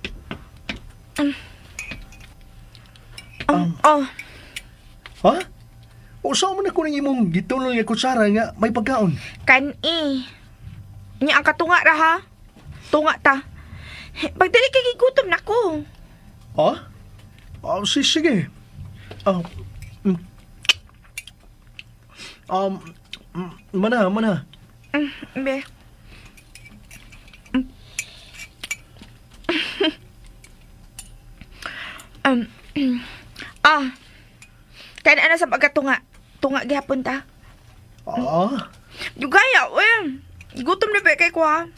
Oh, Ha? O saan mo na kuning imong gitunol nga kutsara nga may pagkaon? kan-i. Nya ang katunga ra ha. Tunga ta. Pagdali kay gigutom nako. Ha? Ah, sige, sige. Ah, mm. Mana, mana. Be. Ah. Kaya na sa pagkatunga. Tunga gihapon ta. Ah, Dugaya, uy. Gutom na ba kay ko ha?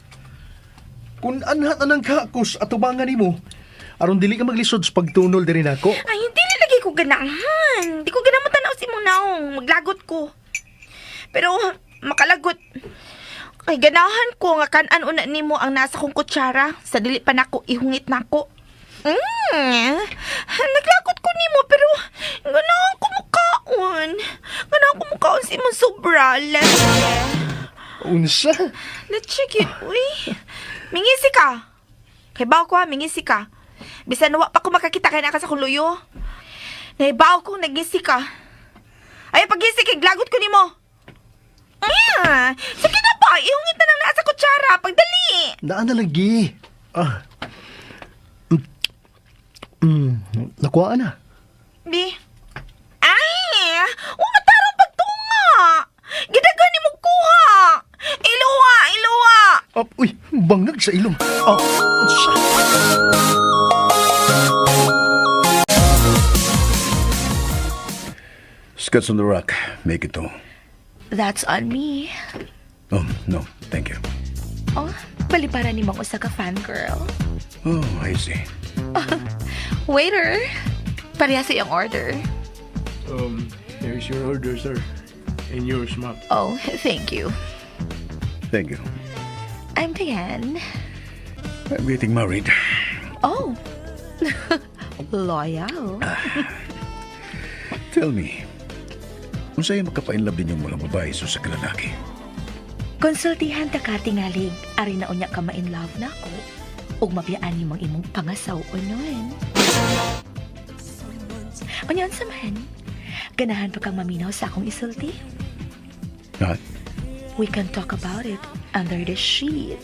kung anhat anang kakos at tubangan nimo, aron dili ka maglisod sa pagtunol diri nako. Ay, hindi na lagi ko ganahan. Hindi ko ganahan matanaw si imong naong. Maglagot ko. Pero, makalagot. Kay ganahan ko nga kanan una nimo ang nasa kong kutsara sa dili pa nako ihungit nako. Naglagot ko nimo pero ganahan ko mukaon. Ganahan ko mukaon si imong sobra. Unsa? Let's check it. Uy. Mingisi ka. Kay bawo ko ha, mingisi ka. Bisan wa pa ko makakita kay naa ka sa kuluyo. Nahibaw ko nagisi ka. Ay, pagisi kay glagot ko nimo. Ah, sige na ba? Ihungit na lang naa sa kutsara. Pagdali. Naa na lagi. Ah. Nakuha na. Bi. Ay! Umatarong pagtunga! Gidagan ni mo kuha! Iluwa! Iluwa! Ah, uy, bangag sa ilong. Ah, unsa? Scotch on the rock. Make it two. That's on me. Oh, no. Thank you. Oh, paliparan ni Mang usa ka fangirl. Oh, I see. Waiter, pareha sa iyong order. Here's your order, sir. And yours, ma'am. Oh, thank you. Thank you. I'm Diane. I'm getting married. Oh, loyal. Tell me, unsay makapainlove din yung mga babae so sa kalalaki? Konsultihan ta ka tingalig, ari na unya ka ma-in love na ako. Ug mabiyaan ni mang imong pangasaw unon. Unya unsa man? Ganahan pa kang maminaw sa akong isulti? Ha? We can talk about it under the sheet.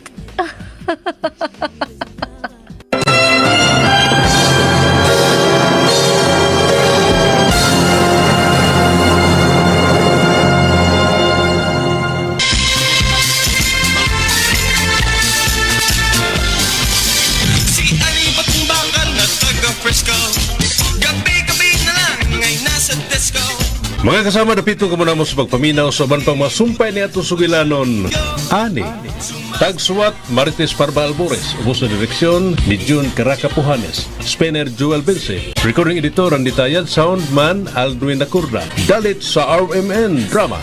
Mga kasama, dapito ka muna mo sa pagpaminaw sa uban pang masumpay ni atong sugilanon. Ani. Tagsuwat, Marites Parba Albores. Ubos na direksyon ni June Caraca Puhanes. Spinner Joel Bense. Recording editor Randy Tayad. Soundman Aldwin Nakurda. Dalit sa RMN Drama.